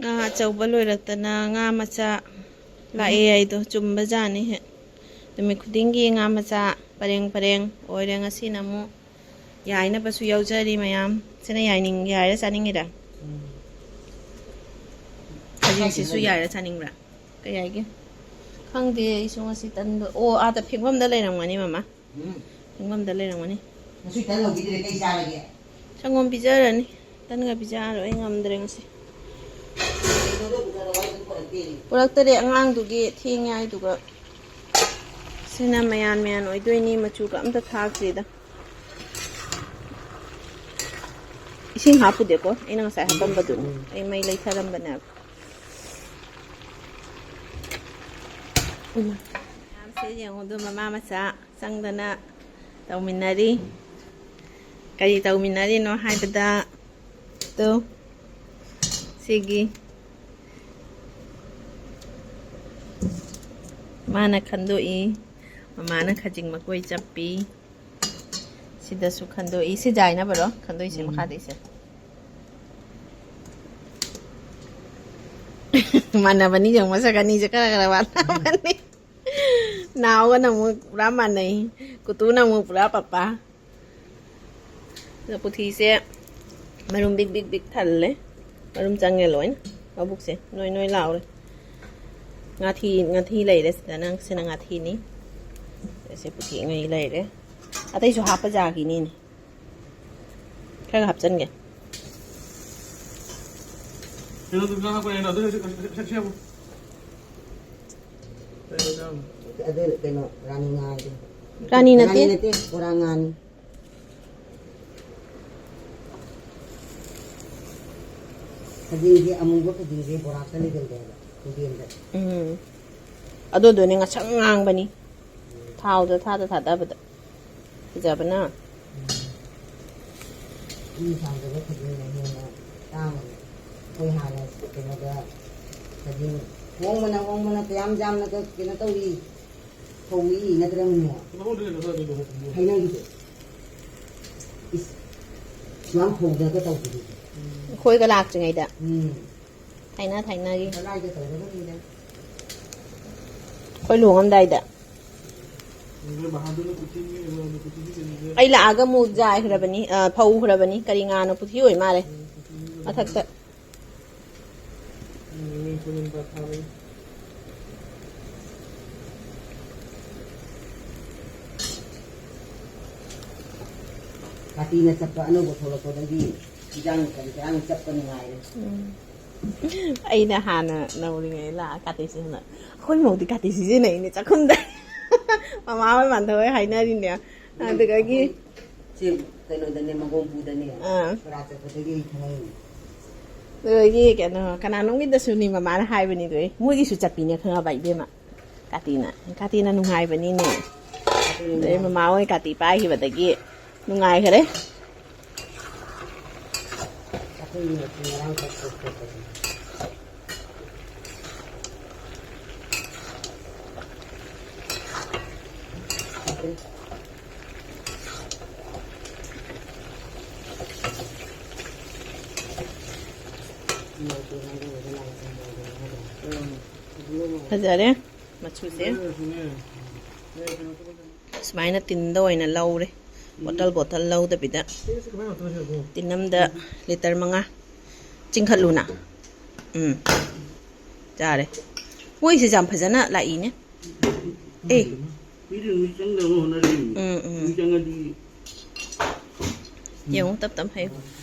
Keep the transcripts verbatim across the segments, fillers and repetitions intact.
ꯉꯥ ꯑꯆꯧꯕ ꯂꯣꯏꯔꯛꯇꯅ ꯉꯥ ꯃꯆꯥ ꯂꯥꯛꯑꯦ ꯍꯥꯏꯗꯣ ꯆꯨꯝꯕꯖꯥꯠꯅꯤ ꯍꯦ꯫ ꯅꯨꯃꯤꯠ ꯈꯨꯗꯤꯡꯒꯤ ꯉꯥ ꯃꯆꯥ ꯄꯔꯦꯡ ꯄꯔꯦꯡ ꯑꯣꯏꯔꯦ꯫ ꯉꯁꯤꯅ ꯑꯃꯨꯛ ꯌꯥꯏꯅꯕꯁꯨ ꯌꯥꯎꯖꯔꯤ ꯃꯌꯥꯝ꯫ ꯁꯤꯅ ꯌꯥꯏꯅꯤꯡ-, ꯌꯥꯏꯔ ꯆꯥꯅꯤꯡꯉꯤꯔꯥ? ꯎꯝ꯫ ꯈꯖꯤꯡꯁꯤꯁꯨ ꯌꯥꯏꯔ ꯆꯥꯅꯤꯡꯕ꯭ꯔꯥ? ꯀꯩ ꯍꯥꯏꯒꯦ? ꯈꯪꯗꯦ, ꯑꯩꯁꯨ ꯉꯁꯤ ꯇꯟꯗꯣ, ꯑꯣ, ꯑꯥꯗ ꯐꯦꯡꯐꯝꯗ ꯂꯩꯔꯝꯒꯅꯤ, ꯃꯃꯥ꯫ ꯎꯝ꯫ ꯐꯦꯡꯐꯝꯗ ꯂꯩꯔꯝꯒꯅꯤ꯫ ꯉꯁꯤ ꯇꯟ ꯂꯧꯕꯤꯗ꯭ꯔꯦ, ꯀꯩ ꯆꯥꯔꯒꯦ? ꯁꯪꯒꯣꯝ ꯄꯤꯖꯔꯅꯤ꯫ ꯇꯟꯒ ꯄꯤꯖꯔꯣꯏ, ꯑꯩ ꯉꯝꯗ꯭ꯔꯦ ꯉꯁꯤ꯫ ꯄꯨꯔꯛꯇꯔꯦ, ꯑꯉꯥꯡꯗꯨꯒꯤ ꯊꯦꯡꯉꯦ ꯍꯥꯏꯗꯨꯒ꯫ ꯁꯤꯅ ꯃꯌꯥꯟ ꯃꯌꯥꯟ ꯑꯣꯏꯗꯣꯏꯅꯤ, ꯃꯆꯨꯒ ꯑꯝꯇ ꯊꯥꯛꯇ꯭ꯔꯤꯗ꯫ ꯏꯁꯤꯡ ꯍꯥꯞꯄꯨꯗꯦꯀꯣ, ꯑꯩꯅ ꯉꯁꯥꯏ ꯍꯥꯞꯄꯝꯕꯗꯨꯅꯤ꯫ ꯎꯝ꯫ ꯑꯩ ꯃꯩ ꯂꯩꯊꯔꯝꯕꯅꯦꯕ꯫ ꯎꯝ꯫ ꯃꯌꯥꯝꯁꯦ ꯌꯦꯡꯉꯨꯗꯣ, ꯃꯃꯥ ꯃꯆꯥ ꯆꯪꯗꯅ ꯇꯧꯃꯤꯟꯅꯔꯤ꯫ ꯀꯔꯤ ꯇꯧꯃꯤꯟꯅꯔꯤꯅꯣ ꯍꯥꯏꯕꯗ, ꯇꯣ, ꯁꯤꯒꯤ ꯃꯥꯅ ꯈꯟꯗꯣꯛꯏ, ꯃꯃꯥꯅ ꯈꯖꯤꯡ ꯃꯀꯣꯏ ꯆꯞꯄꯤ꯫ ꯁꯤꯗꯁꯨ ꯈꯟꯗꯣꯛꯏ꯫ ꯁꯤ ꯖꯥꯏꯅꯕꯔꯣ ꯈꯟꯗꯣꯛꯏꯁꯦ? ꯎꯝ꯫ ꯃꯈꯥꯗꯩꯁꯦ꯫ ꯃꯥꯟꯅꯕꯅꯤ ꯌꯦꯡꯉꯨ, ꯃꯁꯛ ꯑꯅꯤꯁꯦ ꯈꯔ ꯈꯔ ꯃꯥꯟꯅꯕꯅꯤ꯫ ꯅꯥꯎꯒꯅ ꯑꯃꯨꯛ ꯄꯨꯔꯥ ꯃꯥꯟꯅꯩ, ꯀꯨꯇꯨꯅ ꯑꯃꯨꯛ ꯄꯨꯔꯥ ꯄꯄꯥ꯫ ꯑꯗꯣ ꯄꯨꯊꯤꯁꯦ ꯃꯔꯨꯝ ꯕꯤꯛ ꯕꯤꯛ ꯕꯤꯛ ꯊꯜꯂꯦ, ꯃꯔꯨꯝ ꯆꯪꯉꯦ ꯂꯣꯏꯅ꯫ ꯃꯕꯨꯛꯁꯦ ꯅꯣꯏ ꯅꯣꯏ ꯂꯥꯎꯔꯦ꯫ ꯉꯥꯊꯤ, ꯉꯥꯊꯤ ꯂꯩꯔꯦ ꯁꯤꯗ, ꯅꯪ ꯁꯤꯅ ꯉꯥꯊꯤꯅꯤ꯫ ꯁꯦ ꯄꯨꯊꯤ ꯉꯩ ꯂꯩꯔꯦ꯫ ꯑꯇꯩꯁꯨ ꯍꯥꯞꯄ ꯌꯥꯈꯤꯅꯤꯅꯦ꯫ ꯈꯔ ꯍꯥꯞꯆꯤꯟꯒꯦ꯫ ꯀꯩꯅꯣꯗꯨ ꯉꯥꯡꯉꯛꯄꯅꯦ, ꯑꯗꯨ ꯁꯦ-, ꯁꯦ-, ꯁꯦ-, ꯁꯦꯝꯃꯨ꯫ ꯑꯗꯨ ꯀꯩꯅꯣ, ꯔꯥꯅꯤ ꯉꯥ ꯍꯥꯏꯗꯣ꯫ ꯔꯥꯅꯤ ꯅꯠꯇꯦ꯫ ꯔꯥꯅꯤ ꯅꯠꯇꯦ, ꯕꯣꯔꯥ ꯉꯥꯅꯤ꯫ ꯈꯖꯤꯡꯁꯦ, ꯑꯃꯨꯕ ꯈꯖꯤꯡꯁꯦ ꯕꯣꯔꯥꯛꯇ ꯂꯩꯒꯜꯂꯦ ꯍꯥꯏꯕ, ꯈꯣꯡꯖꯦꯝꯗ꯫ ꯎꯝ꯫ ꯑꯗꯨꯗꯨꯅꯦ ꯉꯁꯪ ꯉꯥꯡꯕꯅꯤ꯫ ꯊꯥꯎꯗ ꯊꯥꯗ ꯊꯥꯗꯕꯗ꯫ ꯐꯖꯕꯅ꯫ ꯎꯝ꯫ ꯃꯤ ꯁꯥꯡꯗꯕ ꯈꯖꯤꯡꯅ ꯍꯦꯟꯅ ꯇꯥꯡꯉꯤ꯫ ꯑꯩꯈꯣꯏ ꯍꯥꯟꯅ ꯀꯩꯅꯣꯗ ꯈꯖꯤꯡ ꯍꯣꯡꯕꯅ, ꯍꯣꯡꯕꯅ ꯀꯌꯥꯝ ꯌꯥꯝꯅ ꯀꯩꯅꯣ ꯇꯧꯏ꯫ ꯐꯧꯏ ꯅꯠꯇ꯭ꯔꯒꯅꯦ? ꯍꯩꯅꯧꯒꯤꯁꯦ꯫ ꯏꯁ, ꯁꯨꯃꯥꯏꯅ ꯐꯧꯗꯅꯒ ꯇꯧꯕꯗꯨꯗꯤ꯫ ꯑꯩꯈꯣꯏꯒ ꯂꯥꯛꯇ꯭ꯔꯤꯉꯩꯗ꯫ ꯎꯝ꯫ ꯊꯥꯏꯅ ꯊꯥꯏꯅꯒꯤ꯫ ꯀꯗꯥꯏꯗ ꯇꯧꯒꯗꯕꯅꯤꯅꯦ? ꯑꯩꯈꯣꯏ ꯂꯨꯍꯣꯡꯉꯝꯗꯥꯏꯗ꯫ ꯅꯣꯏ ꯕꯍꯥꯗꯨꯔꯅ ꯀꯨꯊꯤ ꯅꯤꯛꯏꯕ, ꯑꯗꯨ ꯀꯨꯊꯤꯗꯤ ꯀꯩꯅꯣꯗ ꯑꯩ ꯂꯥꯛꯑꯒ ꯑꯃꯨꯛ ꯖꯥꯏꯈ꯭ꯔꯕꯅꯤ, ꯑ, ꯐꯧꯈ꯭ꯔꯕꯅꯤ꯫ ꯀꯔꯤ ꯉꯥꯅꯣ? ꯀꯨꯊꯤ ꯑꯣꯏ ꯃꯥꯜꯂꯦ꯫ ꯎꯝ, ꯀꯨꯊꯤ ꯅꯤꯛꯏꯕ꯫ ꯃꯊꯛꯇ꯫ ꯎꯝ, ꯃꯤ ꯁꯣꯏꯗꯅ ꯄꯥꯊꯥꯕꯅꯤ꯫ ꯀꯥꯇꯤꯅ ꯆꯠꯄ ꯑꯅꯧꯕ ꯊꯣꯛꯂꯛꯄꯗꯒꯤ ꯏꯟꯖꯥꯡ ꯀꯔꯤ ꯀꯔꯥꯡ ꯆꯠꯄ ꯅꯨꯡꯉꯥꯏꯔꯦ꯫ ꯎꯝ꯫ ꯑꯩꯅ ꯍꯥꯟꯅ ꯅꯧꯔꯤꯉꯩ ꯂꯥꯛꯑ ꯀꯥꯇꯤ ꯁꯤꯖꯤꯟꯅ-, ꯑꯩꯈꯣꯏ ꯃꯧꯗꯤ ꯀꯥꯇꯤ ꯁꯤꯖꯤꯟꯅꯩꯅꯦ ꯆꯥꯛꯈꯨꯝꯗ꯫ ꯃꯃꯥ ꯍꯣꯏ ꯃꯥꯟꯗ ꯍꯣꯏ ꯍꯥꯏꯅꯔꯤꯅꯦ꯫ ꯑꯗꯨꯗꯒꯤ ꯁꯤ ꯀꯩꯅꯣꯗꯅꯦ, ꯃꯒꯣꯝꯄꯨꯗꯅꯦ, ꯑꯥ꯫ ꯁꯣꯔꯥ ꯆꯠꯄꯗꯒꯤ ꯑꯩ ꯈꯪꯉꯛꯏꯅꯦ꯫ ꯑꯗꯨꯗꯒꯤ ꯀꯩꯅꯣ, ꯀꯅꯥꯅꯣꯝꯒꯤꯗꯁꯨꯅꯤ ꯃꯃꯥꯅ ꯍꯥꯏꯕꯅꯤꯗꯣ, ꯑꯦ, ꯃꯣꯏꯒꯤꯁꯨ ꯆꯠꯄꯤꯅꯦ ꯈꯪꯉꯕ ꯏꯕꯦꯝꯃ꯫ ꯀꯥꯇꯤꯅ, ꯀꯥꯇꯤꯅ ꯅꯨꯡꯉꯥꯏꯕꯅꯤꯅꯦ꯫ ꯑꯗꯨꯅ ꯑꯗꯩ ꯃꯃꯥ ꯍꯣꯏ ꯀꯥꯇꯤ ꯄꯥꯏꯈꯤꯕꯗꯒꯤ ꯅꯨꯡꯉꯥꯏꯈꯔꯦ꯫ ꯑꯩꯈꯣꯏꯒꯤ ꯃꯆꯤꯟ ꯃꯔꯥꯡ ꯈꯔ ꯊꯣꯛꯄꯗꯣ꯫ ꯐꯖꯔꯦ ꯃꯆꯨꯁꯦ꯫ ꯁꯨꯃꯥꯏꯅ ꯇꯤꯟꯗ ꯑꯣꯏꯅ ꯂꯧꯔꯦ, ꯕꯣꯇꯜ ꯕꯣꯇꯜ ꯂꯧꯗꯕꯤꯗ꯫ ꯇꯤꯟ ꯑꯃꯗ ꯂꯤꯇꯔ ꯃꯉꯥ ꯆꯤꯡꯈꯠꯂꯨꯅ꯫ ꯎꯝ, ꯆꯥꯔꯦ꯫ ꯃꯣꯏꯁꯦ ꯌꯥꯝ ꯐꯖꯅ ꯂꯥꯛꯏꯅꯦ꯫ ꯑꯦ꯫ ꯃꯤꯗꯤ ꯅꯨꯃꯤꯠ ꯆꯪꯗꯕ ꯍꯣꯠꯅꯔꯤ꯫ ꯎꯝ, ꯎꯝ꯫ ꯅꯨꯃꯤꯠ ꯆꯪꯉꯗꯤ ꯌꯦꯡꯉꯨ, ꯇꯞ ꯇꯞ ꯍꯩꯌꯨ꯫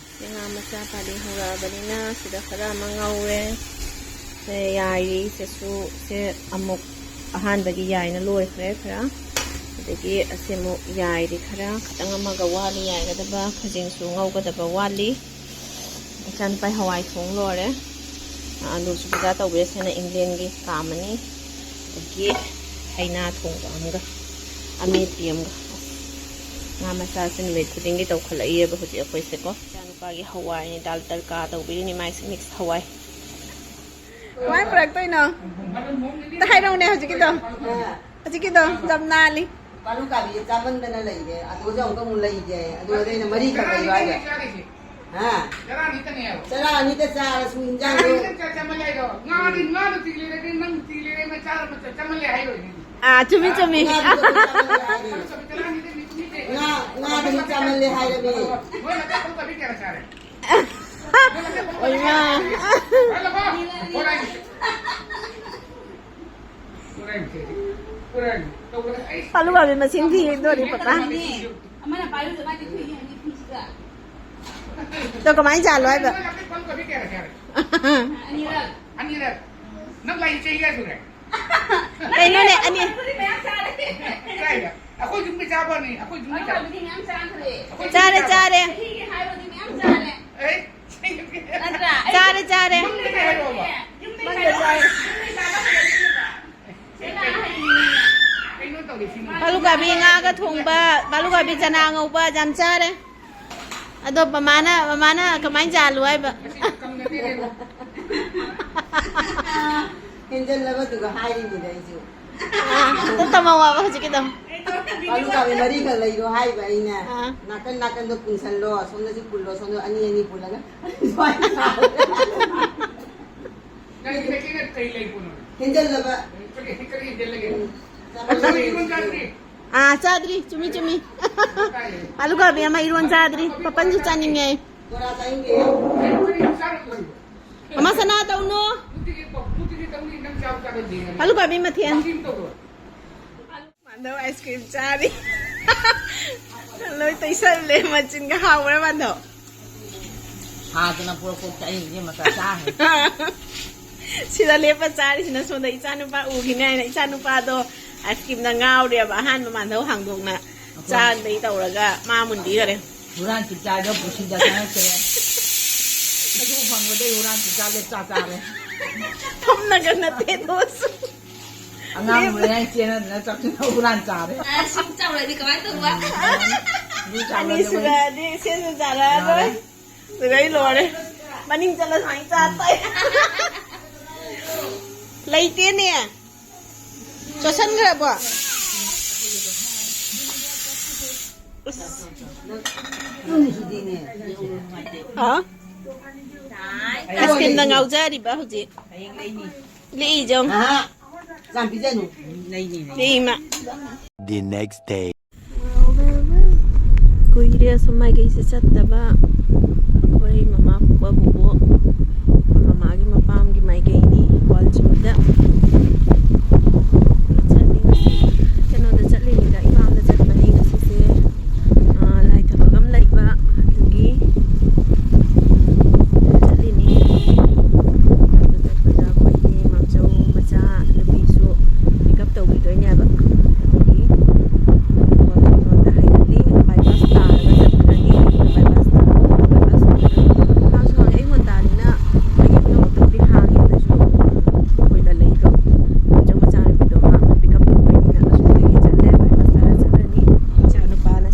ꯉꯥ ꯃꯆꯥ ꯄꯥꯜꯂꯤ ꯍꯧꯔꯛꯑꯕꯅꯤꯅ ꯁꯤꯗ ꯈꯔ ꯑꯃ ꯉꯧꯔꯦ꯫ ꯁꯦ ꯌꯥꯏꯔꯤ, ꯁꯤꯁꯨ, ꯁꯦ ꯑꯃꯨꯛ ꯑꯍꯥꯟꯕꯒꯤ ꯌꯥꯏꯅ ꯂꯣꯏꯈ꯭ꯔꯦ ꯈꯔ꯫ ꯑꯗꯒꯤ ꯑꯁꯤꯃꯨꯛ ꯌꯥꯏꯔꯤ ꯈꯔ, ꯈꯤꯇꯪ ꯑꯃꯒ ꯋꯥꯠꯂꯤ ꯌꯥꯏꯒꯗꯕ, ꯈꯖꯤꯡꯁꯨ ꯉꯧꯒꯗꯕ ꯋꯥꯠꯂꯤ꯫ ꯏꯆꯥꯅꯨꯄꯥꯒꯤ ꯍꯋꯥꯏ ꯊꯣꯡ ꯂꯣꯏꯔꯦ꯫ ꯑꯂꯨꯁꯨ ꯐꯖꯅ ꯇꯧꯕꯤꯔꯦ꯫ ꯁꯤꯅ ꯏꯪꯂꯦꯟꯒꯤ ꯀꯥꯝꯃꯅꯤ꯫ ꯑꯗꯒꯤ ꯍꯩꯅꯥ ꯊꯣꯡꯕ ꯑꯃꯒ, ꯑꯃꯦꯠꯄꯤ ꯑꯃꯒ꯫ ꯑꯁ, ꯉꯥ ꯃꯆꯥꯁꯦ ꯅꯨꯃꯤꯠ ꯈꯨꯗꯤꯡꯒꯤ ꯇꯧꯈꯠꯂꯛꯏꯑꯕ ꯍꯧꯖꯤꯛ ꯑꯩꯈꯣꯏꯁꯦꯀꯣ꯫ ꯏꯆꯥꯅꯨꯄꯥꯒꯤ ꯍꯋꯥꯏꯅꯤ, ꯗꯥꯜ ꯇꯔꯀꯥ ꯇꯧꯕꯤꯔꯤꯅꯤ, ꯃꯥꯏꯁꯦ ꯃꯤꯛꯁ ꯍꯋꯥꯏ꯫ ꯀꯃꯥꯏꯅ ꯄꯨꯔꯛꯇꯣꯏꯅꯣ? ꯑꯝꯇ ꯍꯥꯏꯔꯛꯎꯅꯦ ꯍꯧꯖꯤꯛꯀꯤꯗꯣ꯫ ꯍꯧꯖꯤꯛꯀꯤꯗꯣ ꯌꯥꯝ ꯅꯥꯜꯂꯤ꯫ ꯄꯥꯂꯨ ꯀꯥꯕꯤ ꯆꯥꯃꯟꯗꯅ ꯂꯩꯔꯦ꯫ ꯑꯗꯨꯁꯨ ꯑꯃꯨꯛꯀ ꯑꯃꯨꯛ ꯂꯩꯒꯦ꯫ ꯑꯗꯨꯒ ꯑꯩꯅ ꯃꯔꯤꯈꯛ ꯂꯩꯕ ꯍꯥꯏꯁꯦ꯫ ꯍꯥ? ꯆꯔꯥ ꯑꯅꯤꯇꯅꯦ ꯍꯥꯏꯕ꯫ ꯆꯔꯥ ꯑꯅꯤꯇ ꯆꯥꯔꯁꯨ ꯆꯔꯥ ꯏꯟꯖꯥꯡꯗꯣ ꯑꯅꯤꯇꯪ ꯆꯥ ꯆꯥꯃꯜꯂꯦ ꯍꯥꯏꯗꯣ꯫ ꯉꯥꯗꯤ, ꯉꯥꯗꯣ ꯇꯤꯡꯂꯦꯔꯗꯤ ꯅꯪ ꯇꯤꯡꯂꯦꯔꯦꯅ ꯆꯥꯔ ꯆꯥꯃꯜꯂꯦ ꯍꯥꯏꯔꯣꯏꯅꯦ꯫ ꯑꯥ, ꯆꯨꯝꯃꯤ, ꯆꯨꯝꯃꯤ꯫ ꯉꯥꯗꯨ ꯆꯥꯃꯜꯂꯦ ꯍꯥꯏꯔꯦ꯫ ꯉꯥ, ꯉꯥꯗꯨ ꯆꯥꯃꯜꯂꯦ ꯍꯥꯏꯔꯕꯅꯦ꯫ ꯅꯣꯏ ꯅꯆꯥ ꯄꯣꯛꯇꯕꯤ ꯀꯌꯥ ꯆꯥꯔꯦ? ꯑꯣꯏꯃꯥ꯫ ꯍꯣꯏ, ꯂꯥꯛꯑꯣ꯫ ꯍꯣꯏ, ꯂꯥꯛꯑꯣ꯫ ꯄꯥꯂꯨ ꯕꯥꯕꯤ ꯃꯁꯤꯡ ꯊꯤꯗꯣꯔꯤ, ꯄꯄꯥ꯫ ꯑꯃꯅ ꯄꯥꯏꯔꯨꯗ ꯃꯥꯗꯤ ꯊꯨꯏ ꯍꯥꯏꯅꯤ ꯐꯤꯁꯤꯗ꯫ ꯑꯗꯣ ꯀꯃꯥꯏꯅ ꯆꯥꯜꯂꯣ ꯍꯥꯏꯕ? ꯑꯅꯤꯔꯛ꯫ ꯑꯅꯤꯔꯛ꯫ ꯅꯪ ꯂꯥꯛꯏ ꯆꯍꯤ ꯀꯌꯥ ꯁꯨꯔꯦ? ꯀꯩꯅꯣꯅꯦ, ꯑꯅꯤ꯫ ꯑꯗꯨꯗꯤ ꯃꯌꯥꯝ ꯆꯥꯔꯦ꯫ ꯀꯥꯏꯗ? ꯑꯩꯈꯣꯏ ꯌꯨꯝꯒꯤ ꯆꯥꯕꯅꯤ, ꯑꯩꯈꯣꯏ ꯌꯨꯝꯒꯤ ꯆꯥꯕ꯫ ꯑꯗꯨꯗꯤ ꯃꯌꯥꯝ ꯆꯥꯈ꯭ꯔꯦ꯫ ꯑꯩꯈꯣꯏ ꯌꯨꯝꯒꯤ ꯆꯥꯔꯦ, ꯆꯥꯕ꯫ ꯆꯥꯔꯦ꯫ ꯆꯍꯤꯒꯤ ꯍꯥꯏꯔꯨꯔꯗꯤ ꯃꯌꯥꯝ ꯆꯥꯔꯦ꯫ ꯑꯦ? ꯅꯠꯇ꯭ꯔꯥ? ꯆꯥꯔꯦ, ꯆꯥꯔꯦ꯫ ꯌꯨꯝꯗꯒꯤ ꯍꯥꯏꯔꯛꯑꯣꯕ꯫ ꯌꯨꯝꯗꯒꯤ ꯍꯥꯏꯔꯛꯑꯣ꯫ ꯌꯨꯝꯗꯒꯤ ꯆꯥꯕ ꯍꯩꯔꯛꯏꯅꯦꯕ꯫ ꯁꯦꯡꯅ ꯍꯥꯏꯅꯤꯡꯉꯤ꯫ ꯀꯩꯅꯣ ꯇꯧꯔꯤꯁꯤꯅ꯫ ꯕꯥꯂꯨꯀꯥꯕꯤ ꯉꯥꯒ ꯊꯣꯡꯕ, ꯕꯥꯂꯨꯀꯥꯕꯤ ꯆꯅꯥ ꯉꯧꯕ ꯌꯥꯝ ꯆꯥꯔꯦ꯫ ꯑꯗꯣ ꯃꯃꯥꯅ, ꯃꯃꯥꯅ ꯀꯃꯥꯏꯅ ꯆꯥꯜꯂꯨ ꯍꯥꯏꯕ? ꯍꯦꯟꯖꯜꯂꯕꯗꯨꯒ ꯍꯥꯏꯔꯤꯅꯤꯗ ꯑꯩꯁꯨ꯫ ꯑꯥ, ꯑꯗꯨ ꯇꯝꯃꯣ ꯍꯥꯏꯕ ꯍꯧꯖꯤꯛꯀꯤꯗꯣ꯫ ꯕꯥꯂꯨꯀꯥꯕꯤ ꯃꯔꯤꯈꯛ ꯂꯩꯔꯣ ꯍꯥꯏꯕ ꯑꯩꯅ꯫ ꯑꯥ꯫ ꯅꯥꯀꯟ ꯅꯥꯀꯟꯗ ꯄꯨꯟꯁꯜꯂꯣ, ꯁꯣꯝꯗꯁꯨ ꯄꯨꯜꯂꯣ, ꯁꯣꯝꯗ ꯑꯅꯤ ꯑꯅꯤ ꯄꯨꯜꯂꯒ꯫ ꯅꯪꯒꯤ ꯅꯦꯛꯀꯦꯅ ꯀꯩ ꯂꯩꯕꯅꯣ? ꯍꯦꯟꯖꯜꯂꯕ꯫ ꯀꯔꯤ, ꯀꯔꯤ ꯍꯦꯟꯖꯜꯂꯒꯦ? ꯎꯝ꯫ ꯑꯗꯨ ꯏꯔꯣꯟ ꯆꯥꯗ꯭ꯔꯤ꯫ ꯑꯥ, ꯆꯥꯗ꯭ꯔꯤ꯫ ꯆꯨꯝꯃꯤ, ꯆꯨꯝꯃꯤ꯫ ꯆꯥꯏꯌꯦ꯫ ꯑꯥꯂꯨ ꯀꯥꯕꯤ ꯑꯃ ꯏꯔꯣꯟ ꯆꯥꯗ꯭ꯔꯤ꯫ ꯄꯥꯄꯟꯁꯨ ꯆꯥꯅꯤꯡꯉꯦ꯫ ꯕꯣꯔꯥ ꯆꯥꯅꯤꯡꯗꯦ꯫ ꯀꯔꯤ ꯆꯥꯔꯛꯇꯣꯔꯤꯕ? ꯑꯃ ꯁꯅꯥ ꯇꯧꯅꯨ꯫ ꯃꯨꯠꯇꯤꯒꯤ ꯇꯧ-, ꯃꯨꯠꯇꯤꯒꯤ ꯇꯧꯅꯤ, ꯅꯪ ꯆꯥꯕ ꯆꯥꯗꯕ ꯌꯦꯡꯉꯅꯤ꯫ ꯑꯥꯂꯨ ꯀꯥꯕꯤ ꯃꯊꯦꯜ꯫ ꯃꯁꯤꯡ ꯇꯧꯔꯣ꯫ ꯃꯥꯟꯗꯧ ice cream ꯆꯥꯔꯤ꯫ ꯂꯣꯏ ꯇꯩꯁꯜꯂꯦ, ꯃꯆꯤꯟꯒ ꯍꯥꯎꯕ꯭ꯔꯥ ꯃꯥꯟꯗꯧ? ꯁꯥꯗꯅ ꯄꯣꯔꯣꯛ ꯄꯣꯔꯣꯛ ꯆꯥꯛꯏꯅꯦ ꯏꯕꯦꯝꯃ, ꯆꯥꯛ ꯆꯥ ꯍꯩ꯫ ꯁꯤꯗ ꯂꯦꯞꯄ ꯆꯥꯔꯤꯁꯤꯅ ꯁꯣꯝꯗ ꯏꯆꯥꯅꯨꯄꯥ ꯎꯈꯤꯅꯤ ꯍꯥꯏꯅ ꯏꯆꯥꯅꯨꯄꯥꯗꯣ ice creamꯗ ꯉꯥꯎꯔꯦꯕ, ꯑꯍꯥꯟꯕ ꯃꯥꯟꯗꯧ ꯍꯥꯡꯗꯣꯛꯅ ꯑꯩꯈꯣꯏ ꯆꯥꯗꯩ ꯇꯧꯔꯒ ꯃꯥ ꯃꯨꯟꯕꯤꯈꯔꯦ꯫ ꯍꯨꯔꯥꯟ ꯆꯤꯟꯊꯥꯗꯣ ꯄꯨꯟꯁꯤꯗ ꯆꯪꯉꯛꯇ꯭ꯔꯦ꯫ ꯑꯗꯨ ꯐꯪꯕꯗꯩ ꯍꯨꯔꯥꯟ ꯆꯤꯟꯊꯥ ꯂꯦꯞ ꯆꯥ ꯆꯥꯔꯦ꯫ ꯐꯝꯅꯒ ꯅꯠꯇꯦ ꯗꯣꯁꯨ꯫ ꯑꯉꯥꯡ ꯂꯦꯞ- ꯂꯣꯏꯅ ꯆꯦꯟꯅꯗꯅ ꯆꯥꯛꯁꯤꯟꯅ ꯍꯨꯔꯥꯟ ꯆꯥꯔꯦ꯫ ꯑꯁ, ꯁꯨꯝ ꯆꯥꯎꯔꯗꯤ ꯀꯃꯥꯏꯅ ꯇꯧꯕ? ꯑꯗꯨ ꯆꯥꯎꯔꯗꯤ ꯑꯅꯤ ꯁꯨꯔꯛꯑꯗꯤ ꯁꯦꯟꯁꯨ ꯆꯥꯔꯛꯑꯔꯣꯏ꯫ ꯌꯥꯔꯦ꯫ ꯁꯤꯗꯩ ꯂꯣꯏꯔꯦ꯫ ꯃꯅꯤꯡ ꯆꯠꯂ ꯁꯨꯃꯥꯏꯅ ꯆꯥ ꯇꯥꯏ꯫ ꯂꯩꯇꯦꯅꯦ꯫ ꯆꯣꯠꯁꯟꯈ꯭ꯔꯕꯣ? ꯑꯁ꯫ ꯍꯥ? ꯑꯥꯏꯁ ꯀ꯭ꯔꯤꯝꯗ ꯉꯥꯎꯖꯔꯤꯕ ꯍꯧꯖꯤꯛ꯫ ꯂꯤꯛꯏ ꯌꯦꯡꯉꯨ꯫ ꯑꯍꯥ, ꯌꯥꯝ ꯄꯤꯖꯅꯨ꯫ ꯂꯤꯛꯏ ꯃꯥ꯫ The next day. ꯀꯨꯏꯔꯦ ꯑꯁꯨꯝ ꯃꯥꯏꯀꯩꯁꯦ ꯆꯠꯇꯕ꯫ ꯑꯩꯈꯣꯏ ꯃꯃꯥ ꯄꯨꯄꯥ ꯕꯨꯕꯣꯛ, ꯑꯩꯈꯣꯏ ꯃꯃꯥꯒꯤ ꯃꯄꯥꯝꯒꯤ ꯃꯥꯏꯀꯩꯅꯤ, ꯋꯥꯜꯖꯤꯡꯗ꯫ ꯆꯠꯂꯤ ꯉꯁꯤ꯫ ꯀꯩꯅꯣꯗ ꯆꯠꯂꯤꯅꯤꯗ, ꯏꯝꯐꯥꯜꯗ ꯆꯠꯄꯅꯤ ꯉꯁꯤꯁꯦ꯫ ꯑꯥ, ꯂꯥꯏ ꯊꯕꯛ ꯑꯃ ꯂꯩꯕ, ꯑꯗꯨꯒꯤ ꯆꯠꯂꯤꯅꯤ꯫ ꯑꯗꯨ ꯆꯠꯄꯗ ꯑꯩꯈꯣꯏꯒꯤ ꯃꯥꯝꯆꯧ ꯃꯆꯥ ꯅꯨꯄꯤꯁꯨ ꯄꯤꯛ ꯑꯞ ꯇꯧꯕꯤꯗꯣꯏꯅꯦꯕ꯫ ꯑꯗꯨꯒꯤ ꯀꯩꯅꯣꯗ ꯍꯥꯏꯒꯠꯂꯤ, ꯕꯥꯏꯄꯥꯁ ꯇꯥꯔꯒ ꯆꯠꯈ꯭ꯔꯅꯤ꯫ ꯕꯥꯏꯄꯥꯁ ꯇꯥꯔꯒ, ꯕꯥꯏꯄꯥꯁ ꯇꯥꯔꯒ ꯃꯥꯁꯨ ꯍꯪꯉꯦ, ꯑꯌꯨꯛ ꯉꯟꯇꯥꯅꯤꯅ ꯃꯥꯏꯀꯩ ꯄꯨꯝꯅꯃꯛꯇꯕꯨꯗꯤ ꯍꯥꯡꯉꯦ, ꯑꯗꯨꯁꯨ ꯑꯩꯈꯣꯏ ꯂꯂꯩꯗꯣ, ꯃꯥꯝꯆꯧ ꯃꯆꯥ ꯅꯨꯄꯤꯗꯣ ꯃꯥ ꯄꯤꯛ ꯑꯞ ꯇꯧꯕꯅꯤꯅ ꯑꯁꯣꯝꯗꯒꯤ ꯆꯠꯂꯦ, ꯕꯥꯏꯄꯥꯁ ꯇꯥꯔ ꯆꯠꯂꯅꯤ꯫ ꯏꯆꯥ ꯅꯨꯄꯥꯅ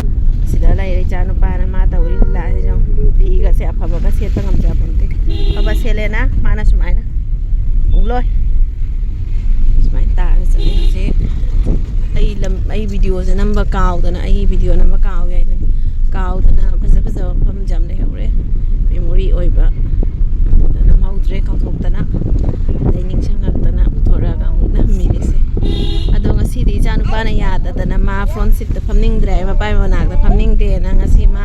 ꯁꯤꯗ ꯂꯩꯔꯦ, ꯏꯆꯥ ꯅꯨꯄꯥꯅ ꯃꯥ ꯇꯧꯔꯤ ꯂꯤꯂꯥꯁꯦ ꯌꯦꯡꯉꯨ꯫ ꯐꯤꯒꯁꯦ ꯑꯐꯕꯒ ꯁꯦꯠꯄ ꯉꯝꯖꯕ ꯅꯠꯇꯦ꯫ ꯑꯐꯕ ꯁꯦꯠꯂꯦꯅ ꯃꯥꯅ ꯁꯨꯃꯥꯏꯅ ꯎꯪꯂꯣꯏ꯫ ꯁꯨꯃꯥꯏꯅ ꯇꯥꯔ ꯆꯠꯂꯦ ꯍꯧꯖꯤꯛ꯫ ꯑꯩ ꯂꯝ, ꯑꯩ ꯚꯤꯗꯤꯑꯣꯁꯦ ꯅꯝꯕ ꯀꯥꯎꯗꯅ, ꯑꯩꯒꯤ ꯚꯤꯗꯤꯑꯣ ꯅꯝꯕ ꯀꯥꯎꯏ ꯍꯥꯏꯗꯨꯅꯤ꯫ ꯀꯥꯎꯗꯅ ꯐꯖ ꯐꯖꯕ ꯃꯐꯝꯁꯦ ꯌꯥꯝ ꯂꯩꯍꯧꯔꯦ꯫ ꯃꯦꯃꯣꯔꯤ ꯑꯣꯏꯕ ꯑꯝꯇ ꯅꯝꯍꯧꯗ꯭ꯔꯦ, ꯀꯥꯎꯊꯣꯛꯇꯅ꯫ ꯑꯗꯩ ꯅꯤꯡꯁꯤꯡꯉꯛꯇꯅ ꯄꯨꯊꯣꯔꯛꯑꯒ ꯑꯃꯨꯛ ꯅꯝꯃꯤꯅꯦꯁꯦ꯫ ꯑꯗꯣ ꯉꯁꯤꯗꯤ ꯏꯆꯥ ꯅꯨꯄꯥꯅ ꯌꯥꯗꯗꯅ ꯃꯥ ꯐ꯭ꯔꯣꯟ ꯁꯤꯠꯇ ꯐꯝꯅꯤꯡꯗ꯭ꯔꯦ, ꯃꯄꯥꯏ ꯃꯅꯥꯛꯇ ꯐꯝꯅꯤꯡꯗꯦꯅ ꯉꯁꯤ ꯃꯥ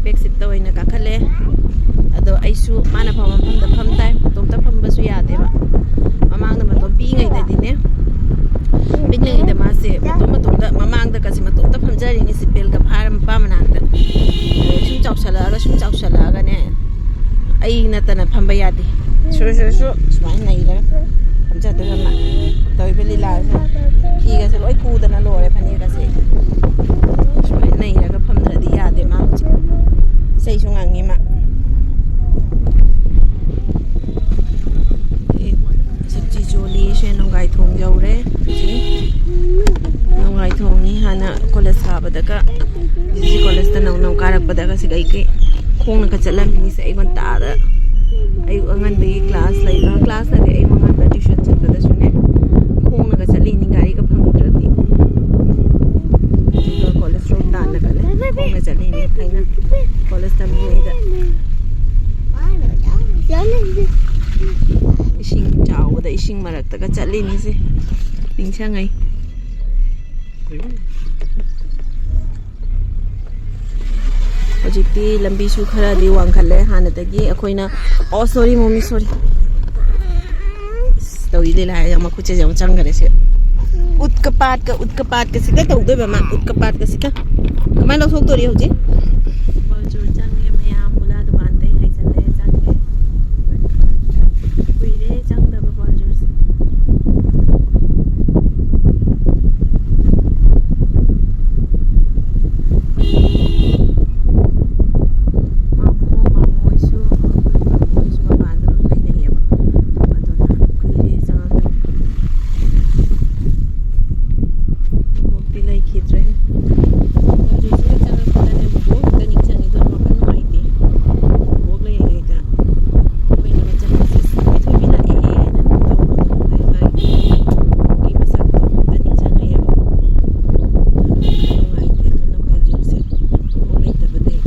ꯕꯦꯛ ꯁꯤꯠꯇ ꯑꯣꯏꯅ ꯀꯥꯈꯠꯂꯦ꯫ ꯑꯗꯣ ꯑꯩꯁꯨ ꯃꯥꯅ ꯐꯝꯕ ꯃꯐꯝꯗ ꯐꯝ ꯇꯥꯏ, ꯃꯇꯣꯝꯇ ꯐꯝꯕꯁꯨ ꯌꯥꯗꯦꯕ꯫ ꯃꯃꯥꯡꯗ ꯃꯇꯣꯝ ꯄꯤꯛꯏꯉꯩꯗꯗꯤꯅꯦ, ꯄꯤꯛꯂꯤꯉꯩꯗ ꯃꯥꯁꯦ ꯃꯇꯣꯝ ꯃꯇꯣꯝꯇ ꯃꯃꯥꯡꯗ ꯀꯁꯦ ꯃꯇꯣꯝꯇ ꯐꯝꯖꯔꯤꯅꯤ, ꯁꯤꯠ ꯕꯦꯜꯒ ꯐꯥꯔ ꯃꯄꯥ ꯃꯅꯥꯛꯇ꯫ ꯑꯗꯩ ꯁꯨꯝ ꯆꯥꯎꯁꯜꯂꯛꯑꯒ, ꯁꯨꯝ ꯆꯥꯎꯁꯜꯂꯛꯑꯒꯅꯦ, ꯑꯩ ꯅꯠꯇꯅ ꯐꯝꯕ ꯌꯥꯗꯦ꯫ ꯁꯨꯔꯨ ꯁꯨꯔꯨ ꯁꯨꯔꯨ ꯁꯨꯃꯥꯏꯅ ꯅꯩꯔꯒ ꯐꯝꯖꯗꯣꯏꯕ ꯃꯥ꯫ ꯇꯧꯔꯤꯕ ꯂꯤꯂꯥꯁꯦ꯫ ꯐꯤꯒꯁꯦ ꯂꯣꯏ ꯀꯨꯗꯅ ꯂꯣꯏꯔꯦ, ꯐꯅꯦꯛꯀꯁꯦ꯫ ꯁꯨꯃꯥꯏꯅ ꯅꯩꯔꯒ ꯐꯝꯗ꯭ꯔꯗꯤ ꯌꯥꯗꯦ ꯃꯥ ꯍꯧꯖꯤꯛ꯫ ꯏꯁꯩꯁꯨ ꯉꯪꯉꯤ ꯃꯥ꯫ ꯑꯦ, ꯁꯛꯆꯤ ꯆꯣꯜꯂꯤ, ꯁꯦ ꯅꯣꯡꯒꯥꯏ ꯊꯣꯡ ꯌꯧꯔꯦ ꯍꯧꯖꯤꯛ꯫ ꯅꯣꯡꯒꯥꯏ ꯊꯣꯡꯅꯤ ꯍꯥꯟꯅ ꯀꯣꯂꯦꯖ ꯀꯥꯕꯗꯒ, ꯖꯤ ꯖꯤ ꯀꯣꯂꯦꯖꯇ ꯅꯧꯅ ꯀꯥꯔꯛꯄꯗꯒ ꯁꯤꯗ ꯑꯩ ꯀꯩ ꯈꯣꯡꯅꯒ ꯆꯠꯂꯝꯃꯤꯅꯤꯁꯦ ꯑꯌꯨꯛ ꯉꯟꯇꯥꯗ꯫ ꯑꯌꯨꯛ ꯑꯉꯟꯕꯒꯤ ꯀ꯭ꯂꯥꯁ ꯂꯩꯕ, ꯀ꯭ꯂꯥꯁ ꯅꯠꯇꯦ, ꯑꯌꯨꯛ ꯑꯉꯟꯕ ꯇ꯭ꯌꯨꯁꯟ ꯆꯠꯄꯗꯁꯨꯅꯦ, ꯈꯣꯡꯅꯒ ꯆꯠꯂꯤꯅꯤ ꯒꯥꯔꯤꯒ ꯐꯪꯗ꯭ꯔꯗꯤ꯫ ꯑꯗꯨꯒ ꯀꯣꯂꯦꯖ ꯔꯣꯗ ꯇꯥꯟꯅꯒꯅꯦ ꯈꯣꯡꯅ ꯆꯠꯂꯤꯅꯤ ꯊꯥꯏꯅ ꯀꯣꯂꯦꯖ ꯇꯝꯂꯤꯉꯩꯗ꯫ ꯏꯁꯤꯡ ꯆꯥꯎꯕꯗ ꯏꯁꯤꯡ ꯃꯔꯛꯇꯒ ꯆꯠꯂꯤꯅꯤꯁꯦ ꯅꯤꯡꯁꯤꯡꯉꯩ꯫ ꯍꯧꯖꯤꯛꯇꯤ ꯂꯝꯕꯤꯁꯨ ꯈꯔꯗꯤ ꯋꯥꯡꯈꯠꯂꯦ ꯍꯥꯟꯅꯗꯒꯤ꯫ ꯑꯩꯈꯣꯏꯅ, ꯑꯣ, ꯁꯣꯔꯤ ꯃꯣꯃꯤ, ꯁꯣꯔꯤ꯫ ꯑꯁ, ꯇꯧꯏ ꯂꯤꯂꯥ ꯌꯥꯝ ꯃꯈꯨꯠꯁꯦ ꯌꯥꯝ ꯆꯪꯈꯔꯦ ꯁꯤ꯫ ꯎꯠꯀ ꯄꯥꯠꯀ, ꯎꯠꯀ ꯄꯥꯠꯀ ꯁꯤꯒ ꯇꯧꯗꯣꯏꯕ ꯃꯥ, ꯎꯠꯀ ꯄꯥꯠꯀ ꯁꯤꯒ꯫ ꯀꯃꯥꯏꯅ ꯂꯧꯊꯣꯛꯇꯣꯔꯤ ꯍꯧꯖꯤꯛ? ꯕꯥꯜꯖꯨꯔ ꯆꯪꯉꯦ ꯃꯌꯥꯝ, ꯒꯨꯂꯥ ꯗꯨꯀꯥꯟꯗꯩ ꯍꯥꯏꯖꯜꯂꯦ, ꯆꯪꯉꯦ꯫ ꯀꯨꯏꯔꯦ ꯆꯪꯗꯕ ꯕꯥꯜꯖꯨꯔꯁꯦ꯫ ꯃꯥꯃꯣ, ꯃꯥꯃꯣ ꯍꯣꯏꯁꯨ, ꯑꯩꯈꯣꯏ ꯃꯥꯃꯣ ꯍꯣꯏꯁꯨ ꯃꯄꯥꯟꯗ ꯂꯣꯏ ꯂꯩꯅꯩꯌꯦꯕ꯫ ꯑꯗꯨꯅ ꯀꯨꯏꯔꯦ ꯆꯪꯉꯛꯇꯕ꯫ ꯕꯣꯕꯣꯛꯇꯤ ꯂꯩꯈꯤꯗ꯭ꯔꯦ꯫ ꯍꯧꯖꯤꯛꯁꯦ ꯆꯪꯉꯛꯄꯗꯅꯦ ꯕꯣꯕꯣꯛ ꯈꯛꯇ ꯅꯤꯡꯁꯤꯡꯉꯤ, ꯑꯗꯨꯅ ꯋꯥꯈꯜ ꯅꯨꯡꯉꯥꯏꯇꯦ꯫ ꯕꯣꯕꯣꯛ ꯂꯩꯔꯤꯉꯩꯗ ꯑꯩꯈꯣꯏꯅ ꯃꯆꯟ ꯃꯆꯦ ꯊꯣꯏꯕꯤ ꯂꯥꯛꯑꯦꯅ ꯇꯧꯕꯗꯣ, ꯂꯩꯀꯥꯏꯒꯤ ꯃꯁꯛꯇꯣ ꯑꯝꯇ ꯅꯤꯡꯁꯤꯡꯉꯛꯑꯦꯕ꯫ ꯑꯗꯨꯅ ꯋꯥꯈꯜ ꯅꯨꯡꯉꯥꯏꯇꯦ꯫ ꯑꯗꯨꯅ ꯕꯥꯖꯨꯁꯦ ꯕꯣꯕꯣꯛ ꯂꯩꯇꯕꯗꯩ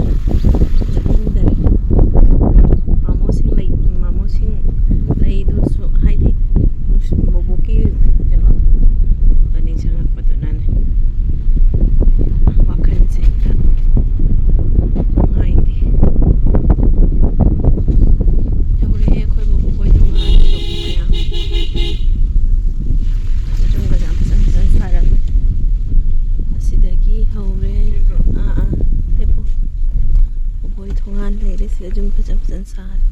ꯆꯠꯅꯤꯡꯗꯔꯦ꯫ ꯃꯥꯃꯣꯁꯤꯡ ꯂꯩ, ꯃꯥꯃꯣꯁꯤꯡ ꯂꯩꯗꯨꯁꯨ ꯍꯥꯏꯗꯤ ꯕꯣꯕꯣꯛꯀꯤ ꯀꯩꯅꯣ ꯅꯤꯡꯁꯤꯡꯉꯛꯄꯗꯨꯅꯅꯦ ꯋꯥꯈꯜꯁꯦ ꯍꯦꯛꯇ ꯅꯨꯡꯉꯥꯏꯇꯦ꯫ ꯌꯧꯔꯛꯑꯦ ꯑꯩꯈꯣꯏ ꯕꯣꯕꯣꯛ ꯍꯣꯏ ꯊꯣꯡꯒꯥꯟꯗꯣ ꯃꯌꯥꯝ꯫ ꯌꯨꯝꯒꯁꯦ ꯌꯥꯝ ꯐꯖꯅ ꯐꯖꯅ ꯁꯥꯔꯝꯃꯦ꯫ ꯑꯁꯤꯗꯒꯤ ꯍꯧꯔꯦ꯫ ꯑꯥ, ꯑꯥ꯫ ꯂꯦꯞꯄꯨ꯫ ꯕꯣꯕꯣꯏ ꯊꯣꯡꯒꯥꯟ ꯂꯩꯔꯦ꯫ ꯁꯤꯗ ꯌꯨꯝ ꯐꯖ ꯐꯖꯅ ꯁꯥꯔꯦ꯫